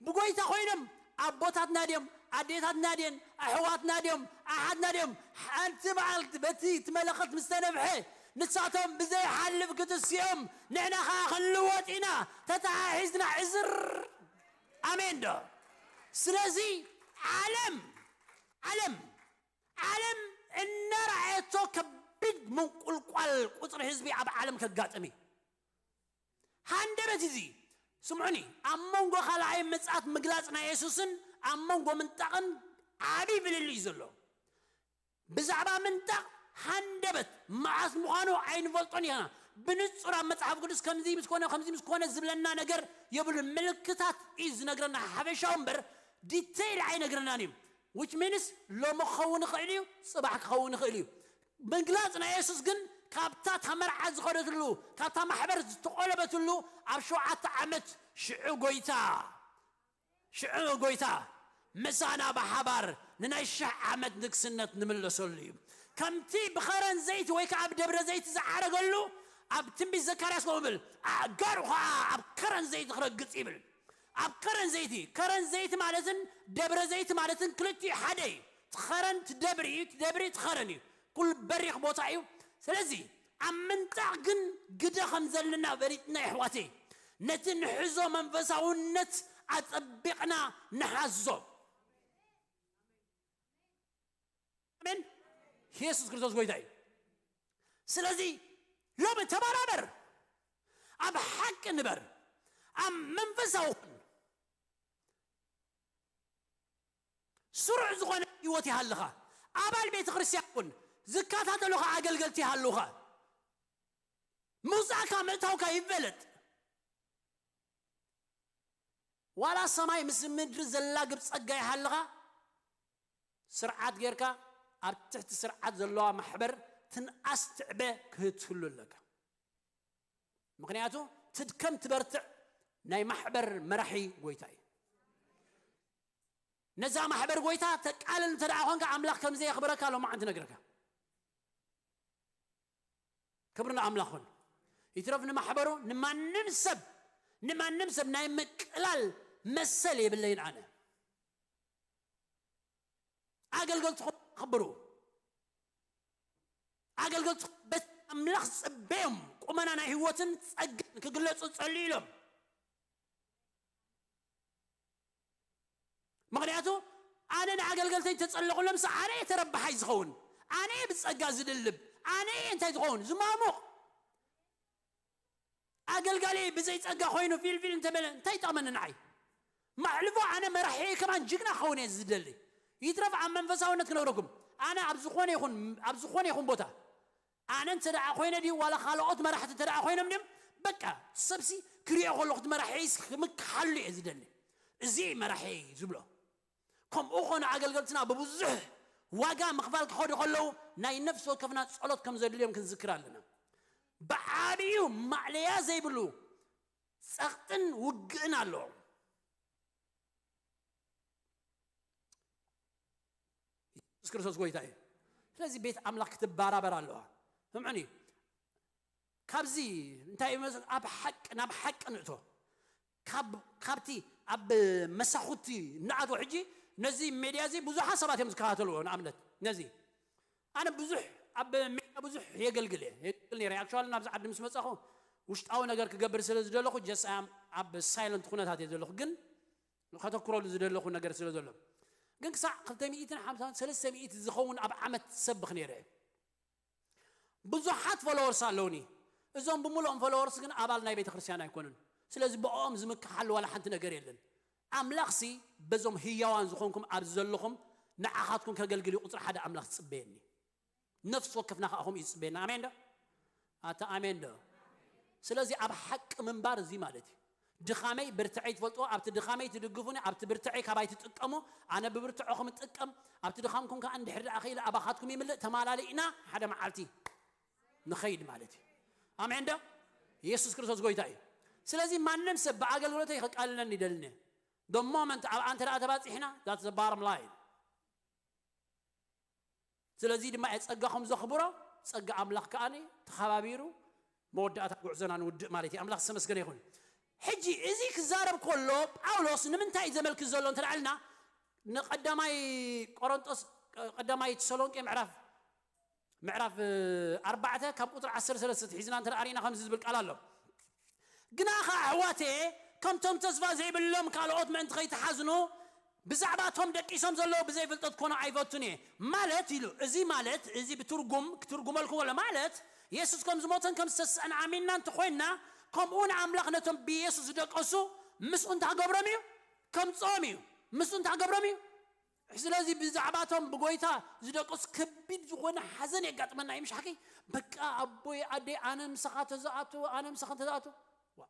ብጎይታ ኮይኖም ኣቦታትና ድዮም፣ ኣዴታትና ድየን፣ ኣሕዋትና ድዮም፣ ኣሓትና ድዮም? ሓንቲ በዓል በቲ እቲ መለኸት ምስ ተነፍሐ ንሳቶም ብዘይሓልፍ ክትስኦም፣ ንሕና ኸዓ ክንልወጥ ኢና። ተተሓሒዝና ዕዝር። ኣሜን ዶ? ስለዚ ዓለም፣ ዓለም፣ ዓለም እናረኣየቶ ከቢድ ምንቁልቋል ቁጽሪ ህዝቢ ኣብ ዓለም ከጋጥም እዩ። ሃንደበት እዚ ስምዑኒ፣ ኣብ መንጎ ካልኣይ ምጽኣት ምግላጽ ናይ የሱስን ኣብ መንጎ ምንጣቕን ዓቢ ፍልልይ እዩ ዘሎ። ብዛዕባ ምንጣቕ ሃንደበት መዓስ ምዃኑ ኣይንፈልጦን ኢና። ብንጹር ኣብ መጽሓፍ ቅዱስ ከምዚ ምስ ኮነ፣ ከምዚ ምስ ኮነ ዝብለና ነገር የብሉን። ምልክታት እዩ ዝነግረና ሓፈሻዊ እምበር ዲቴይል ኣይነግረናን እዩ። Which means ሎሚ ክኸውን ይኽእል እዩ፣ ጽባሕ ክኸውን ይኽእል እዩ። ምግላጽ ናይ የሱስ ግን ካብታ እታ መርዓ ዝኸደትሉ፣ ካብታ ማሕበር ዝተቖለበትሉ ኣብ ሸውዓተ ዓመት ሽዑ ጎይታ፣ ሽዑ ጎይታ ምሳና ብሓባር ንናይ ሽሕ ዓመት ንግስነት ንምለሰሉ እዩ። ከምቲ ብኸረን ዘይቲ ወይ ከዓ ኣብ ደብረ ዘይቲ ዝዓረገሉ፣ ኣብ ትንቢት ዘካርያስ ከምኡ ይብል፣ ኣእጋሩ ኸዓ ኣብ ከረን ዘይቲ ክረግጽ ይብል። ኣብ ከረን ዘይቲ፣ ከረን ዘይቲ ማለትን ደብረ ዘይቲ ማለትን ክልቲኡ ሓደ እዩ። እቲ ኸረን እቲ ደብሪ እዩ፣ እቲ ደብሪ እቲ ኸረን እዩ። ኩሉ በሪኽ ቦታ እዩ። ስለዚ ኣብ ምንጣቕ ግን ግደ ከም ዘለና ፈሊጥና የሕዋተይ፣ ነቲ ንሕዞ መንፈሳውነት ኣጸቢቕና ንሓዞ። ኣሜን። ኢየሱስ ክርስቶስ ጎይታ እዩ። ስለዚ ሎሚ ተበራበር፣ ኣብ ሓቂ ንበር፣ ኣብ መንፈሳዊ ኩን። ስሩዕ ዝኾነ ህይወት ይሃልኻ፣ ኣባል ቤተ ክርስቲያን ኩን፣ ዝከታተሉኻ ኣገልገልቲ ይሃልውኻ፣ ምውጻእካ ምእታውካ ይፈለጥ። ዋላ ሰማይ ምስ ምድሪ ዘላግብ ጸጋ ይሃልኻ፣ ስርዓት ጌርካ ኣብ ትሕቲ ስርዓት ዘለዋ ማሕበር ትንኣስ ትዕበ ክትህሉ ኣለካ። ምኽንያቱ ትድከም ትበርትዕ ናይ ማሕበር መራሒ ጎይታ እዩ። ነዛ ማሕበር ጎይታ ተቃልል እንተ ደኣ ኾንካ ኣምላኽ ከም ዘየኽብረካ ሎማዓንቲ ነግረካ። ክብሪ ንኣምላኽ ኹን። ይትረፍ ንማሕበሩ ንማንም ሰብ፣ ንማንም ሰብ ናይ ምቅላል መሰል የብለይን ኣነ። ኣገልገልትኹም ኣኽብሩ። ኣገልገልትኹም በቲ ኣምላኽ ዝጽበዮም ቁመና ናይ ህይወትን ጸጋን ክግለጹ ጸልዩ ኢሎም። ምኽንያቱ ኣነ ንኣገልገልተይ ተጸለኹሎምስ ኣነ እየ ተረባሓይ ዝኸውን፣ ኣነ እየ ብጸጋ ዝድልብ፣ ኣነ እየ እንታይ ዝኸውን ዝማሙቕ። ኣገልጋሊ ብዘይ ጸጋ ኮይኑ ፊልፊል እንተበለ እንታይ ይጠቕመኒ ንዓይ? ማዕልፎ ኣነ መራሒ ከማን ጅግና ክኸውን እየ ዝደሊ። ይትረፍ ኣብ መንፈሳውነት ክነግረኩም፣ ኣነ ኣብ ዝኾነ ይኹን፣ ኣብ ዝኾነ ይኹን ቦታ ኣነ እንተ ደኣ ኮይነ ድዩ ዋላ ካልኦት መራሕቲ እንተ ደኣ ኮይኖም ድዮም፣ በቃ እቲ ሰብሲ ክሪኦ ከለኹ እቲ መራሒ ክምክሓሉ እየ ዝደሊ። እዚ መራሒ ዝብሎ። ከምኡ ኾነ ኣገልገልትና ብብዙሕ ዋጋ ምኽፋል ክኸዱ ከለዉ ናይ ነፍሲ ወከፍና ጸሎት ከም ዘድልዮም ክንዝክር ኣለና። ብዓብዩ ማዕለያ ዘይብሉ ጸቕጥን ውግእን ኣለዎም። የሱስ ክርስቶስ ጎይታ እዩ። ስለዚ ቤት ኣምላኽ ክትበራበር ኣለዋ። ስምዑኒ፣ ካብዚ እንታይ እዩ መስ-፣ ኣብ ሓቂ፣ ናብ ሓቂ ንእቶ። ካብ፣ ካብቲ ኣብ መሳኹቲ ንኣቶ። ሕጂ ነዚ ሜድያ እዚ ብዙሓት ሰባት እዮም ዝከታተልዎ። ንኣብነት ነዚ ኣነ ብዙሕ ኣብ ሜድያ ብዙሕ የገልግል እየ፣ የገልግል ነይረ። ኣክቹዋሊ ናብዚ ዓዲ ምስ መጻኹ ውሽጣዊ ነገር ክገብር ስለ ዝደለኹ ጀስ ኣም ኣብ ሳይለንት ኩነታት እየ ዘለኹ፣ ግን ከተኩረሉ ዝደለኹ ነገር ስለ ዘሎ። ግን ክሳዕ ክልተ ሚእትን ሓምሳን ሰለስተ ሚእቲ ዝኸውን ኣብ ዓመት ሰብኽ ነይረ እየ። ብዙሓት ፎሎወርስ ኣለውኒ። እዞም ብምልኦም ፎሎወርስ ግን ኣባል ናይ ቤተ ክርስቲያን ኣይኮኑን። ስለዚ ብኦም ዝምክሓሉ ዋላ ሓንቲ ነገር የለን። ኣምላኽሲ በዞም ህያዋን ዝኾንኩም ኣብዚ ዘለኹም ንዓኻትኩም ከገልግል እዩ ቁጽሪ ሓደ ኣምላኽ ዝጽበየኒ። ነፍሲ ወከፍና ከኣ ከምኡ እዩ ዝጽበየና። ኣሜን ዶ? ኣታ ኣሜን ዶ? ስለዚ ኣብ ሓቂ ምንባር እዚ ማለት እዩ። ድኻመይ ብርትዐይ ትፈልጥዎ፣ ኣብቲ ድኻመይ ትድግፉኒ፣ ኣብቲ ብርትዐይ ካባይ ትጥቀሙ፣ ኣነ ብብርትዖኹም እጥቀም፣ ኣብቲ ድኻምኩም ከኣ እንድሕር ደኣ ክኢለ ኣባኻትኩም ይምልእ፣ ተማላሊእና ሓደ መዓልቲ ንኸይድ ማለት እዩ። ኣሜን ዶ? የሱስ ክርስቶስ ጎይታ እዩ። ስለዚ ማንም ሰብ ብኣገልግሎተይ ከቃልለኒ ይደልኒ። The moment ኣብ ኣንተ ደኣ ተባጺሕና፣ that's the bottom line። ስለዚ ድማ እየ ጸጋኹም ዘኽብሮ፣ ጸጋ ኣምላኽ ከኣ ተኸባቢሩ መወዳእታ ጉዕዞና ንውድእ ማለት እዩ። ኣምላኽ ዝተመስገነ ይኹን። ሕጂ እዚ ክዛረብ ከሎ ጳውሎስ ንምንታይ እዩ ዘመልክት ዘሎ እንተ ደኣ ኢልና፣ ንቀዳማይ ቆሮንጦስ፣ ቀዳማይ ተሰሎንቄ ምዕራፍ፣ ምዕራፍ ኣርባዕተ ካብ ቁጽሪ ዓሰርተ ሰለስተ ሒዝና እንተ ደኣ ርኢና ከምዚ ዝብል ቃል ኣሎ። ግና ኸዓ ኣሕዋተየ፣ ከምቶም ተስፋ ዘይብሎም ካልኦት ምእንቲ ኸይትሓዝኑ፣ ብዛዕባ እቶም ደቂሶም ዘለዉ ብዘይፍልጠት ክኾኑ ኣይፈቱን እየ። ማለት ኢሉ፣ እዚ ማለት፣ እዚ ብትርጉም፣ ክትርጉመልኩም ከሎ ማለት፣ የሱስ ከም ዝሞተን ከም ዝተስእን ኣሚንና እንተኾይንና፣ ከምኡ ንኣምላኽ ነቶም ብየሱስ ዝደቀሱ ምስኡ እንታይ ክገብሮም እዩ? ከምጽኦም እዩ። ምስኡ እንታይ ክገብሮም እዩ? ስለዚ ብዛዕባቶም ብጎይታ ዝደቀሱ ከቢድ ዝኾነ ሓዘን የጋጥመና እዩ። ምሽ ሓቂ፣ በቃ ኣቦይ ኣደይ ኣነ ምሳኻ ተዝኣቱ፣ ኣነ ምሳኻ ተዝኣቱ። ዋ፣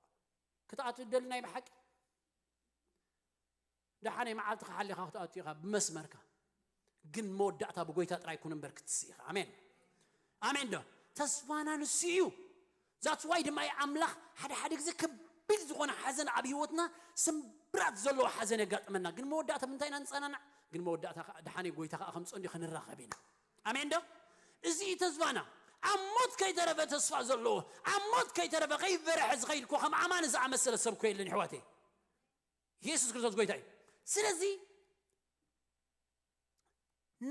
ክትኣቱ ትደሊ ናይ ብሓቂ? ደሓነይ መዓልቲ ክሓሊኻ ክትኣቱ ኢኻ ብመስመርካ። ግን መወዳእታ ብጎይታ ጥራይ ኩን እምበር ክትስእ ኢኻ። ኣሜን። ኣሜን ዶ? ተስፋና ንሱ እዩ። That's why ድማ እዩ ኣምላኽ ሓደ ሓደ ግዜ ከቢድ ዝኾነ ሓዘን ኣብ ህይወትና ስምብራት ዘለዎ ሓዘን የጋጥመና። ግን መወዳእታ ምንታይ ኢና ንጸናናዕ? ግን መወዳእታ ከኣ ደሓነይ ጎይታ ከኣ ከምጽኦ እንዲ ክንራኸብ ኢና። ኣሜን ዶ? እዚ እዩ ተስፋና። ኣብ ሞት ከይተረፈ ተስፋ ዘለዎ፣ ኣብ ሞት ከይተረፈ ከይፈርሐ ዝኸይድ እኮ ከም ኣማኒ ዝኣመሰለ ሰብ እኮ የለን ይሕዋተይ። የሱስ ክርስቶስ ጎይታ እዩ። ስለዚ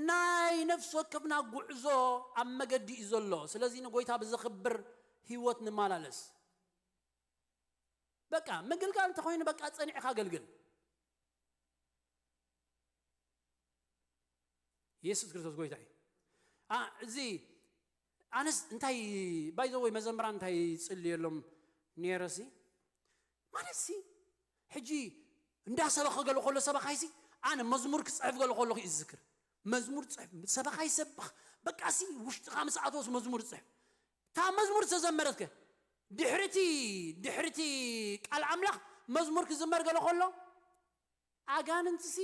ናይ ነፍሲ ወከፍና ጉዕዞ ኣብ መገዲ እዩ ዘሎ። ስለዚ ንጎይታ ብዘኽብር ህይወት ንመላለስ። በቃ ምግልጋል እንተኾይኑ በቃ ጸኒዕካ ኣገልግል። የሱስ ክርስቶስ ጎይታ እዩ። ኣ፣ እዚ ኣነስ እንታይ፣ ባይ ዘ ወይ መዘምራን እንታይ ይጽልየሎም ነይረሲ? ማለትሲ፣ ሕጂ እንዳሰበኸ ገለ ከሎ ሰበኻይሲ፣ ኣነ መዝሙር ክጽሕፍ ገለ ከለኹ እዩ ዝዝክር። መዝሙር ጽሕፍ፣ ሰበኻ ይሰብኽ፣ በቃሲ ውሽጥኻ ምስ ኣተወስ መዝሙር ጽሕፍ። እታ መዝሙር ዝተዘመረትከ? ድሕሪቲ፣ ድሕሪቲ ቃል ኣምላኽ መዝሙር ክዝመር ገለ ከሎ፣ ኣጋንንትሲ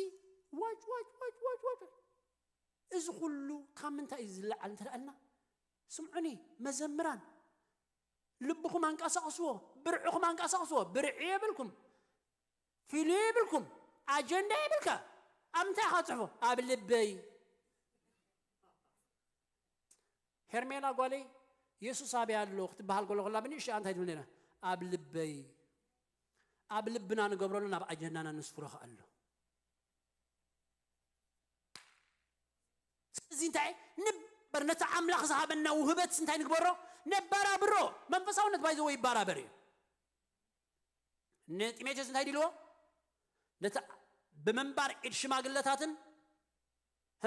ዋጭ፣ ዋጭ፣ ዋጭ፣ ዋጭ፣ ዋጭ። እዚ ኩሉ ካብ ምንታይ እዩ ዝለዓል እንተ ደኣልና፣ ስምዑኒ መዘምራን፣ ልብኹም ኣንቀሳቕስዎ፣ ብርዕኹም ኣንቀሳቕስዎ። ብርዒ የብልኩም፣ ፊሉ የብልኩም፣ ኣጀንዳ የብልካ። ኣብ ምንታይ ኢኻ ትጽሕፎ? ኣብ ልበይ። ሄርሜላ ጓለይ፣ የሱስ ኣበይ ኣሎ ክትበሃል ከሎ ከላ ብንእሽተያ እንታይ ትብል ነይራ? ኣብ ልበይ። ኣብ ልብና ንገብረሉ ናብ ኣጀንዳና ነስፍሮ ከኣ ኣሎ። ስለዚ እንታይ ንበር ነቲ ኣምላኽ ዝሃበና ውህበት እንታይ ንግበሮ? ነባራብሮ። መንፈሳውነት ባይ ዘ ወይ ይባራበር እዩ። ንጢሞቴዎስ እንታይ ድልዎ? ነቲ ብምንባር ኢድ ሽማግለታትን ሀ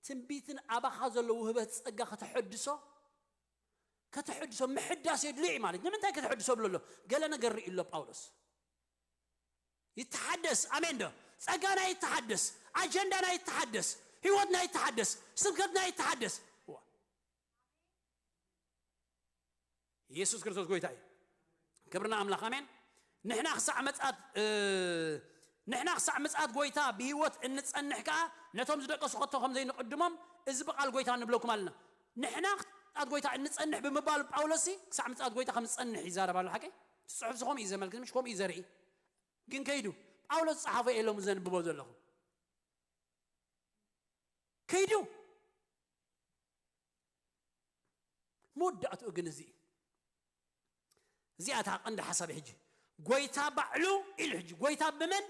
ትንቢትን ኣባኻ ዘሎ ውህበት ጸጋ ከተሐድሶ፣ ከተሐድሶ ምሕዳስ የድልዮ እዩ ማለት። ንምንታይ ከተሐድሶ ብሎ ኣሎ? ገለ ነገር ርኢ ኣሎ ጳውሎስ። ይተሓደስ። ኣሜን ዶ? ጸጋና ይተሓደስ፣ ኣጀንዳና ይተሓደስ፣ ህይወትና ይተሓደስ፣ ስብከትና ይተሓደስ። ዋ፣ ኢየሱስ ክርስቶስ ጎይታ እዩ። ክብርና ኣምላኽ፣ ኣሜን። ንሕና ክሳዕ መጻት ንሕና ክሳዕ ምጻት ጎይታ ብህይወት እንጸንሕ ከኣ፣ ነቶም ዝደቀሱ ከቶ ከም ዘይንቕድሞም፣ እዚ ብቓል ጎይታ ንብለኩም ኣለና። ንሕና ክሳዕ ምጻት ጎይታ እንጸንሕ ብምባሉ ጳውሎስ ክሳዕ ምጻት ጎይታ ከም ዝጸንሕ ይዛረብ ኣሎ። ሓቂ ጽሑፍ ዝኾም እዩ ዘመልክት፣ ምሽ ከምኡ እዩ ዘርኢ። ግን ከይዱ ጳውሎስ ዝጸሓፎ የሎም ዘንብቦ ዘለኹ ከይዱ። መወዳእትኡ ግን እዚ እዩ። እዚኣ እታ ቀንዲ ሓሳብ ሕጂ። ጎይታ ባዕሉ ኢሉ ሕጂ። ጎይታ ብመን?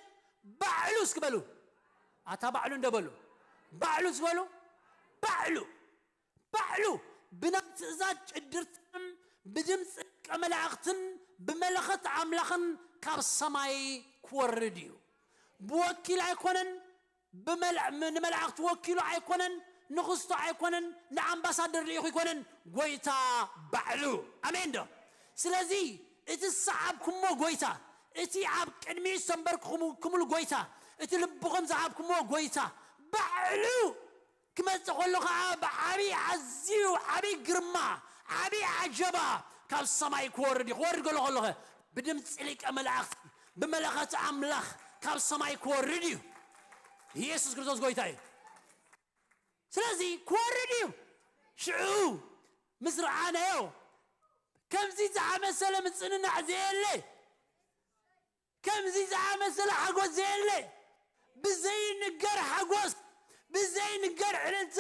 ባዕሉ እስኪ በሉ። ኣታ ባዕሉ እንደ በሉ። ባዕሉ እስኪ በሉ። ባዕሉ። ባዕሉ። ብናይ ትእዛዝ ጭድርትን ብድምፂ ቀመላእኽትን ብመለኸት ኣምላኽን ካብ ሰማይ ክወርድ እዩ። ብወኪል ኣይኮነን፣ ብመል-፣ ንመላእኽቲ ወኪሉ ኣይኮነን፣ ንኽስቶ ኣይኮነን፣ ንኣምባሳደር ልኢኹ ኣይኮነን፣ ጎይታ ባዕሉ። ኣሜን ዶ? ስለዚ እቲ ዝሰዓብኩሞ ጎይታ፣ እቲ ኣብ ቅድሚኡ ዝተንበርክኹምሉ ጎይታ፣ እቲ ልብኹም ዝሃብኩሞ ጎይታ ባዕሉ ክመጽእ ከሎ ኸዓ ብዓቢ ኣዝዩ ዓቢ ግርማ፣ ዓቢ ዓጀባ ካብ ሰማይ ክወርድ እዩ። ክወርድ ከሎ ከሎ ኸ ብድምጺ ሊቀ መላእኽቲ፣ ብመለኸት ኣምላኽ ካብ ሰማይ ክወርድ እዩ። ኢየሱስ ክርስቶስ ጎይታ እዩ። ስለዚ ክወርድ እዩ። ሽዑ ምስ ረኣናዮ ከምዚ ዝኣመሰለ ምጽንናዕ ዘየለ፣ ከምዚ ዝኣመሰለ ሓጎስ ዘየለ፣ ብዘይንገር ሓጎስ፣ ብዘይንገር ዕልልታ።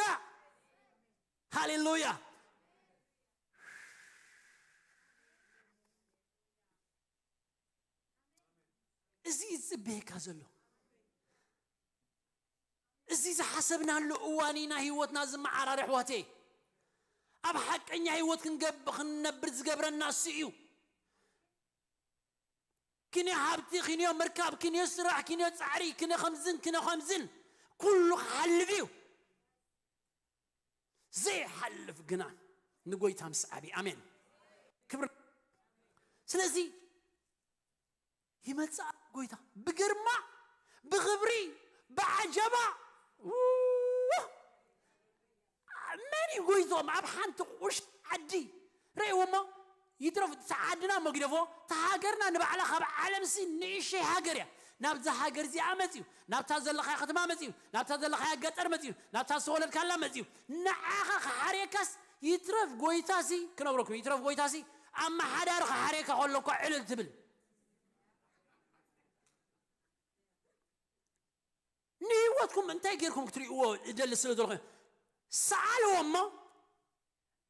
ሃሌሉያ። እዚ ይጽበየካ ዘሎ፣ እዚ ዝሓሰብናሉ እዋን ኢና ህይወትና ዝመዓራርሕ ዋቴ። ኣብ ሓቀኛ ህይወት ክንገብ-፣ ክንነብር ዝገብረና እሱ እዩ። ክንዮ ሃብቲ፣ ክንዮ ምርካብ፣ ክንዮ ስራሕ፣ ክንዮ ጻዕሪ፣ ክንዮ ከምዝን፣ ክንዮ ከምዝን፣ ኩሉ ክሓልፍ እዩ። ዘይሓልፍ ግና ንጎይታ ምስዓብ እዩ። ኣሜን። ክብሪ። ስለዚ ይመጽእ ጎይታ ብግርማ፣ ብኽብሪ፣ ብዓጀባ። ው-፣ መን እዩ ጎይትኦም? ኣብ ሓንቲ ቁሽ ዓዲ ረእይዎ እሞ ይትረፍ፣ እቲ ዓድና እሞ ግደፎ፣ እቲ ሃገርና ንባዕላ ካብ ዓለምሲ ንእሽተይ ሃገር እያ። ናብዛ ሃገር እዚኣ መጽዩ፣ ናብታ ዘለኻያ ከተማ መጽዩ፣ ናብታ ዘለኻያ ገጠር መጽዩ፣ ናብታ ዝተወለድካላ መጽዩ፣ ንዓኻ ክሓርየካስ ይትረፍ ጎይታሲ፣ ክነግረኩም፣ ይትረፍ ጎይታሲ ኣመሓዳሪ ክሓርየካ ከሎ እኳ ዕልል ትብል። ንህይወትኩም እንታይ ጌርኩም ክትርእይዎ እደሊ ስለ ዘለኹ፣ ሰኣልዎ እሞ፣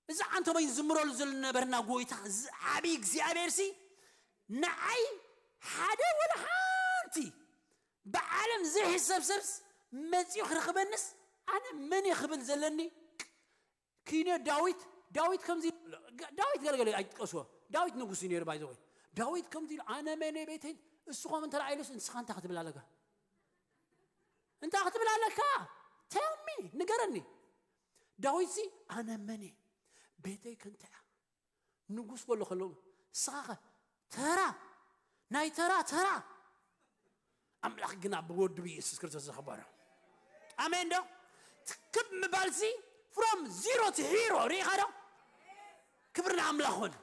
እዚ ዓንተቦይ ዝምረሉ ዝነበርና ጎይታ፣ እዚ ዓብዪ እግዚኣብሔር ሲ፣ ንዓይ ሓደ ወላ ሓንቲ ብዓለም ዘይሕሰብ ሰብስ መጺኡ ክረኽበንስ፣ ኣነ መን እየ ክብል ዘለኒ? ኪንዮ ዳዊት፣ ዳዊት ከምዚ፣ ዳዊት ገለገለ ኣይትጥቀስዎ። ዳዊት ንጉስ እዩ ነይሩ፣ ባይዘወይ። ዳዊት ከምዚ ኢሉ፣ "ኣነ መን እየ ቤተይ?" እሱ ከምኡ እንተ ኢሉስ፣ ንስኻ እንታይ ክትብል ኣለካ? እንታይ ክትብል ኣለካ? Tell me፣ ንገረኒ። ዳዊትሲ፣ "ኣነ መን እየ? ቤተይ ከ እንታይ እያ?" ንጉስ በሎ ከሎ፣ ንስኻ ኸ ተራ፣ ናይ ተራ ተራ። ኣምላኽ ግና ብወዱ ብኢየሱስ ክርስቶስ ዘኽበሮ። ኣሜን ዶ? ትክብ ምባልሲ፣ from zero to hero፣ ርኢኻ ዶ? ክብሪ ንኣምላኽ ኹን።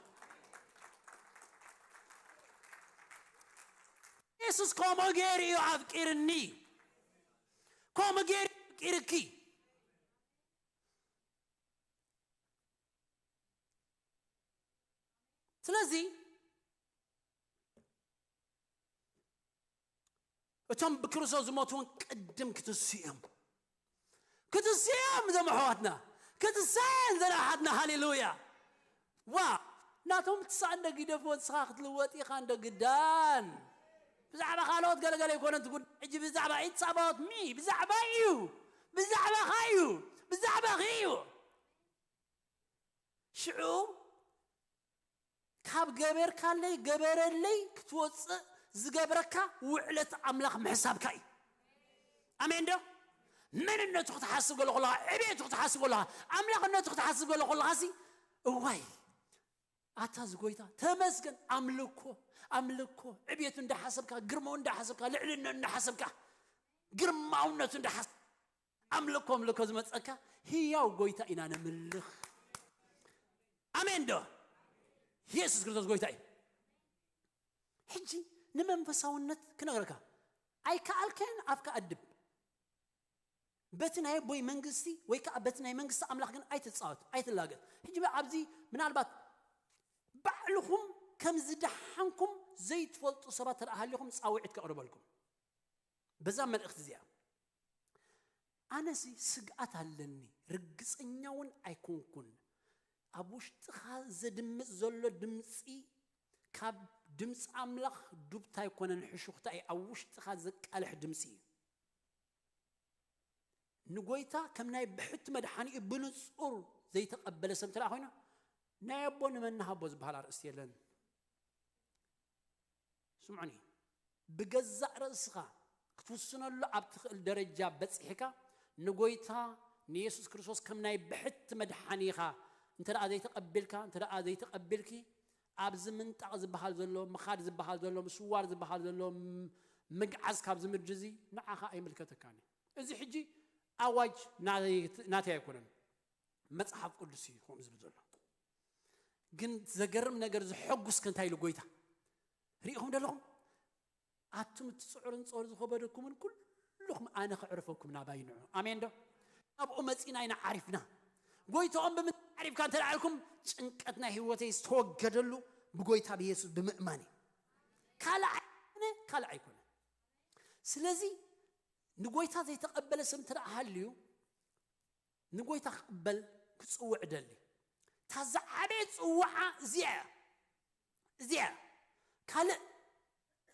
ኢየሱስ ከምኡ ገይሩ እዩ ኣፍቂርኒ። ከምኡ ገይሩ ኣፍቂርኪ። ስለዚ እቶም ብክርስቶስ ዝሞቱ እውን ቅድም ክትስኡ እዮም። ክትስኡ እዮም፣ እዞም ኣሕዋትና። ክትስኣን ዘን ኣሓትና። ሃሌሉያ። ዋ፣ ናቶም ትስኣ እንዶ ግደፎ፣ ንስኻ ክትልወጥ ኢኻ እንዶ ግዳን። ብዛዕባ ካልኦት ገለገለ ይኮነን እቲ ጉዳይ። ሕጂ ብዛዕባ፣ it's about me፣ ብዛዕባ እዩ። ብዛዕባኻ እዩ። ብዛዕባኺ እዩ። ሽዑ ካብ ገበርካለይ፣ ገበረለይ ክትወፅእ ዝገብረካ ውዕለት ኣምላኽ ምሕሳብካ እዩ። ኣሜን ዶ? መንነቱ ክትሓስብ ከሎ ከለኻ፣ ዕቤቱ ክትሓስብ ከለኻ፣ ኣምላኽነቱ ክትሓስብ ከሎ ከለኻሲ፣ እዋይ፣ ኣታ እዚ ጎይታ፣ ተመስገን፣ ኣምልኮ፣ ኣምልኮ፣ ዕቤቱ እንዳሓሰብካ፣ ግርማኡ እንዳሓሰብካ፣ ልዕልነቱ እንዳሓሰብካ፣ ግርማውነቱ እንዳሓሰብካ፣ ኣምልኮ፣ ኣምልኮ ዝመጸካ ህያው ጎይታ ኢና ነምልኽ። ኣሜን ዶ? ኢየሱስ ክርስቶስ ጎይታ እዩ። ሕጂ ንመንፈሳውነት ክነግረካ ኣይከኣልከን ኣፍካ ኣድብ። በቲ ናይ ኣቦይ መንግስቲ ወይ ከዓ በቲ ናይ መንግስቲ ኣምላኽ ግን ኣይትፃወት ኣይትላገጥ። ሕጂ ኣብዚ ምናልባት ባዕልኹም ከም ዝደሓንኩም ዘይትፈልጡ ሰባት ተደኣ ሃሊኹም ፃውዒት ከቕርበልኩም በዛ መልእኽቲ እዚኣ። ኣነሲ ስግኣት ኣለኒ፣ ርግፀኛ እውን ኣይኮንኩን። ኣብ ውሽጥኻ ዘድምፅ ዘሎ ድምፂ ካብ ድምፂ ኣምላኽ ዱብታ ኣይኮነን፣ ሕሹኽታ እዩ። ኣብ ውሽጥኻ ዘቃልሕ ድምፂ እዩ። ንጎይታ ከም ናይ ብሕቲ መድሓኒኡ ብንፁር ዘይተቐበለ ሰብ እንተ ደኣ ኮይኑ፣ ናይ ኣቦ ንመን ንሃቦ ዝበሃል ኣርእስቲ የለን። ስምዑኒ፣ ብገዛእ ርእስኻ ክትውስነሉ ኣብ ትኽእል ደረጃ በፂሕካ ንጎይታ ንየሱስ ክርስቶስ ከም ናይ ብሕቲ መድሓኒኻ እንተ ደኣ ዘይተቐቢልካ፣ እንተ ደኣ ዘይተቐቢልኪ፣ ኣብዚ ምንጣቕ ዝበሃል ዘሎ፣ ምኻድ ዝበሃል ዘሎ፣ ምስዋር ዝበሃል ዘሎ፣ ም-፣ ምግዓዝ ካብዚ ምድሪ እዚ ንዓኻ ኣይምልከተካን እዩ። እዚ ሕጂ ኣዋጅ ናተይ ናተይ ኣይኮነን፣ መጽሓፍ ቅዱስ እዩ ከምኡ ዝብል ዘሎ። ግን ዘገርም ነገር፣ ዘሐጉስ ከ እንታይ ኢሉ ጎይታ? ርኢኹም ደለኹም? ኣቱም እቲ ጽዑርን ጾር ዝኸበደኩምን ኩልኹም ኣነ ከዕርፈኩም ናባይ ንዑ። ኣሜን ዶ? ኣብኡ መጺና ኢና ዓሪፍና። ጎይታኦም ብምንታይ ዓሪፍካ እንተ ደኣ ኢልኩም፣ ጭንቀት ናይ ህይወተይ ዝተወገደሉ ብጎይታ ብየሱስ ብምእማን እዩ። ካልእ ኣይኮነ፣ ካልእ ኣይኮነ። ስለዚ ንጎይታ ዘይተቐበለ ሰብ እንተ ደኣ ሃልዩ፣ ንጎይታ ክቕበል ክጽውዕ ደሊ። እታ ዝዓበየ ጽውዓ እዚኣ እያ። እዚኣ እያ። ካልእ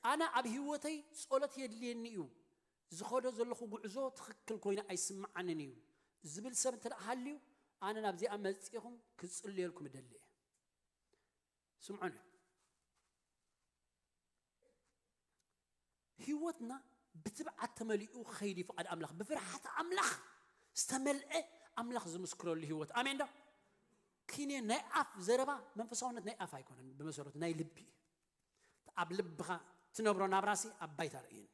ኣነ ኣብ ህይወተይ ጸሎት የድልየኒ እዩ፣ ዝኸዶ ዘለኹ ጉዕዞ ትኽክል ኮይኑ ኣይስምዓንን እዩ ዝብል ሰብ እንተ ደኣ ሃልዩ፣ ኣነ ናብዚኣ መጺኹም ክጽልየልኩም እደሊ እየ። ስምዑኒ። ህይወትና ብትብዓት ተመሊኡ ክኸይድ እዩ ፍቓድ ኣምላኽ። ብፍርሓት ኣምላኽ ዝተመልአ ኣምላኽ ዝምስክረሉ ህይወት። ኣሜን ዶ? ኪንዮን ናይ ኣፍ ዘረባ መንፈሳውነት ናይ ኣፍ ኣይኮነን፣ ብመሰረቱ ናይ ልቢ እዩ። ኣብ ልብኻ ትነብሮ ናብራሲ ኣብ ባይታ ርእየኒ።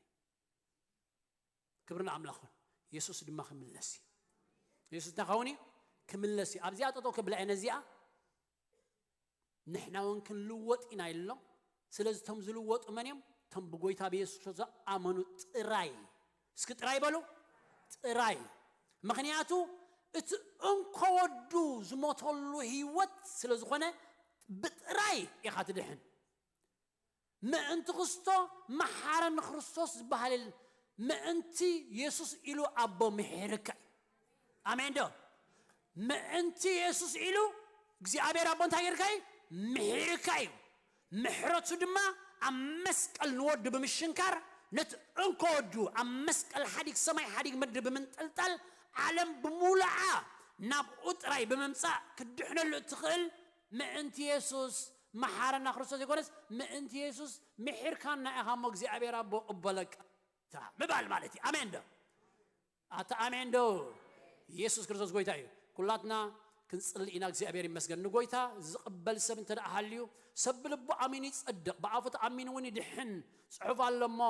ክብሪ ንኣምላኽ ይኹን። የሱስ ድማ ክምለስ እዩ። የሱስ እንታይ ክኸውን እዩ? ክምለስ እዩ። ኣብዚኣ ጠጠው ከብላ እየ ነዚኣ። ንሕና እውን ክንልወጥ ኢና ኢሎም። ስለዚ እቶም ዝልወጡ መን እዮም? እቶም ብጎይታ ብየሱስ ክርስቶስ ዝኣመኑ ጥራይ። እስኪ ጥራይ በሉ። ጥራይ። ምኽንያቱ እቲ እንኮ ወዱ ዝሞተሉ ህይወት ስለ ዝኾነ ብጥራይ ኢኻ ትድሕን። ምእንቲ ክስቶ መሓረኒ ክርስቶስ ዝበሃል የለን። ምእንቲ የሱስ ኢሉ ኣቦ ምሒርካ እዩ። ኣሜን ዶ? ምእንቲ የሱስ ኢሉ እግዚኣብሔር ኣቦ እንታይ ጌርካ እዩ? ምሒርካ እዩ። ምሕረቱ ድማ ኣብ መስቀል ንወዱ ብምሽንካር፣ ነቲ እንኮ ወዱ ኣብ መስቀል ሓዲግ ሰማይ ሓዲግ ምድሪ ብምንጥልጣል፣ ዓለም ብሙሉኣ ናብኡ ጥራይ ብምምጻእ ክድሕነሉ እትኽእል ምእንቲ የሱስ መሓረና ክርስቶስ ዘይኮነስ፣ ምእንቲ የሱስ ምሒርካና ኢኻ እሞ እግዚኣብሔር ኣቦ ቅበለካ ምባል ማለት እዩ። ኣሜን ዶ? ኣታ ኣሜን ዶ? የሱስ ክርስቶስ ጎይታ እዩ። ኩላትና ክንጽሊ ኢና። እግዚኣብሔር ይመስገን። ንጎይታ ዝቕበል ሰብ እንተ ደኣ ሃልዩ፣ ሰብ ብልቡ ኣሚኑ ይጸድቕ፣ ብኣፉ ተኣሚኑ እውን ይድሕን። ጽሑፍ ኣሎ እሞ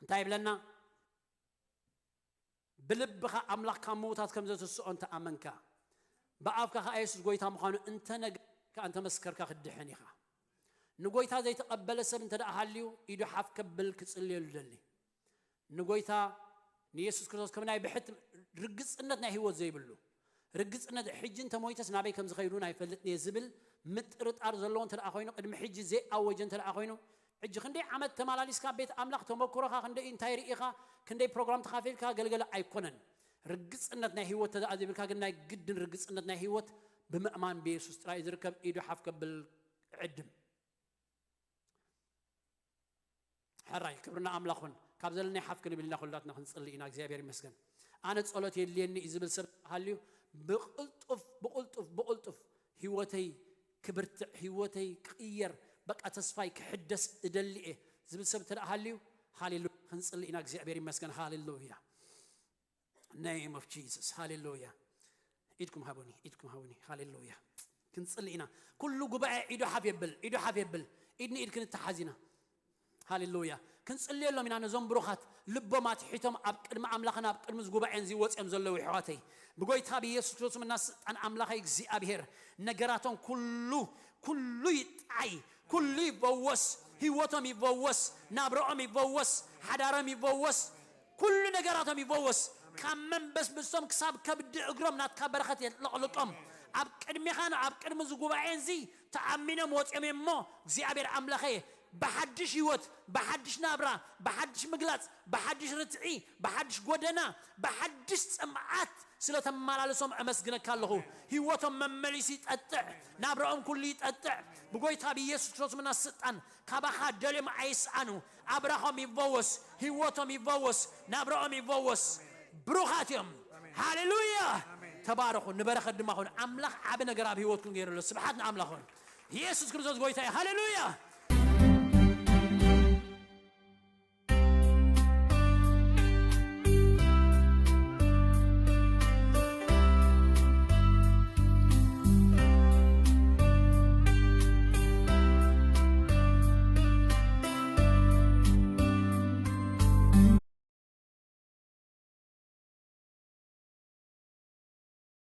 እንታይ ይብለና? ብልብኻ ኣምላኽ ካብ ምዉታት ከም ዘትስኦ እንተ ኣመንካ፣ ብኣፍካ ኸኣ የሱስ ጎይታ ምዃኑ እንተ ነገርካ፣ እንተ መስከርካ ክትድሕን ኢኻ። ንጎይታ ዘይተቐበለ ሰብ እንተ ደኣ ሃልዩ፣ ኢዱ ሓፍ ከብል ክጽልየሉ ደሊ። ንጎይታ ንየሱስ ክርስቶስ ከም ናይ ብሕት ርግጽነት ናይ ህይወት ዘይብሉ፣ ርግጽነት ሕጂ እንተ ሞይተስ ናበይ ከም ዝኸይድ እውን ኣይፈልጥን እየ ዝብል ምጥርጣር ዘለዎ እንተ ደኣ ኮይኑ፣ ቅድሚ ሕጂ ዘይኣወጀ እንተ ደኣ ኮይኑ፣ ሕጂ ክንደይ ዓመት ተመላሊስካ ኣብ ቤት ኣምላኽ ተመክሮኻ ክንደይ እንታይ ርኢኻ፣ ክንደይ ፕሮግራም ተኻፊልካ ገልገለ ኣይኮነን። ርግጽነት ናይ ህይወት ተደኣ ዘይብልካ ግን ናይ ግድን ርግጽነት ናይ ህይወት ብምእማን ብየሱስ ጥራይ እዩ ዝርከብ። ኢዱ ሓፍ ከብል ዕድም። ሕራይ ክብርና ኣምላኽ ኹን። ካብ ዘለናይ ሓፍ ክንብል ኢና፣ ኩላትና ክንጽሊ ኢና። እግዚኣብሔር ይመስገን። ኣነ ጸሎት የድልየኒ እዩ ዝብል ሰብ ሃልዩ፣ ብቕልጡፍ፣ ብቕልጡፍ፣ ብቕልጡፍ ህይወተይ ክብርትዕ፣ ህይወተይ ክቕየር፣ በቃ ተስፋይ ክሕደስ እደሊ እየ ዝብል ሰብ እንተ ደኣ ሃልዩ፣ ሃሌሉያ፣ ክንጽሊ ኢና። እግዚኣብሔር ይመስገን። ሃሌሉያ። Name of Jesus. ሃሌሉያ። ኢድኩም ሃቡኒ፣ ኢድኩም ሃቡኒ። ሃሌሉያ። ክንጽሊ ኢና። ኩሉ ጉባኤ ኢዱ ሓፍ የብል፣ ኢዱ ሓፍ የብል። ኢድ ንኢድ ክንተሓዝ ኢና። ሃሌሉያ። ክንጽልየሎም ኢና ነዞም ብሩኻት ልቦም ኣትሒቶም ኣብ ቅድሚ ኣምላኽን ኣብ ቅድሚ እዚ ጉባኤን እዚ ወጽዮም ዘለዉ የሕዋተይ። ብጎይታ ብየሱስ ክርስቶስ እና ስልጣን ኣምላኸይ እግዚኣብሔር ነገራቶም ኩሉ፣ ኩሉ ይጠ-፣ ኩሉ ይፈወስ። ህይወቶም ይፈወስ። ናብረኦም ይፈወስ። ሓዳሮም ይፈወስ። ኩሉ ነገራቶም ይፈወስ። ካብ መንበስብሶም ክሳብ ከብዲ እግሮም ናትካ በረኸት የጥለቕልቆም። ኣብ ቅድሚኻን ኣብ ቅድሚ እዚ ጉባኤን እዚ ተኣሚኖም ወፂኦም እዮም እሞ እግዚኣብሔር ኣምላኸ ብሓድሽ ህይወት፣ ብሓድሽ ናብራ፣ ብሓድሽ ምግላፅ፣ ብሓድሽ ርትዒ፣ ብሓድሽ ጎደና፣ ብሓድሽ ፅምኣት ስለ ተመላልሶም ኣመስግነካ ኣለኹ። ህይወቶም መመሊሱ ይጠጥዕ፣ ናብራኦም ኩሉ ይጠጥዕ። ብጎይታ ብኢየሱስ ክርስቶስ ምና ስልጣን ካባኻ ደልዮም ኣይስኣኑ። ኣብራኾም ይፈወስ፣ ህይወቶም ይፈወስ፣ ናብራኦም ይፈወስ። ብሩኻት እዮም። ሃሌሉያ። ተባረኹ። ንበረኸት ድማ ኹን። ኣምላኽ ዓቢ ነገር ኣብ ህይወትኩም ገይሩ ኣሎ። ስብሓት ንኣምላኽ ኹን። ኢየሱስ ክርስቶስ ጎይታ እዩ። ሃሌሉያ።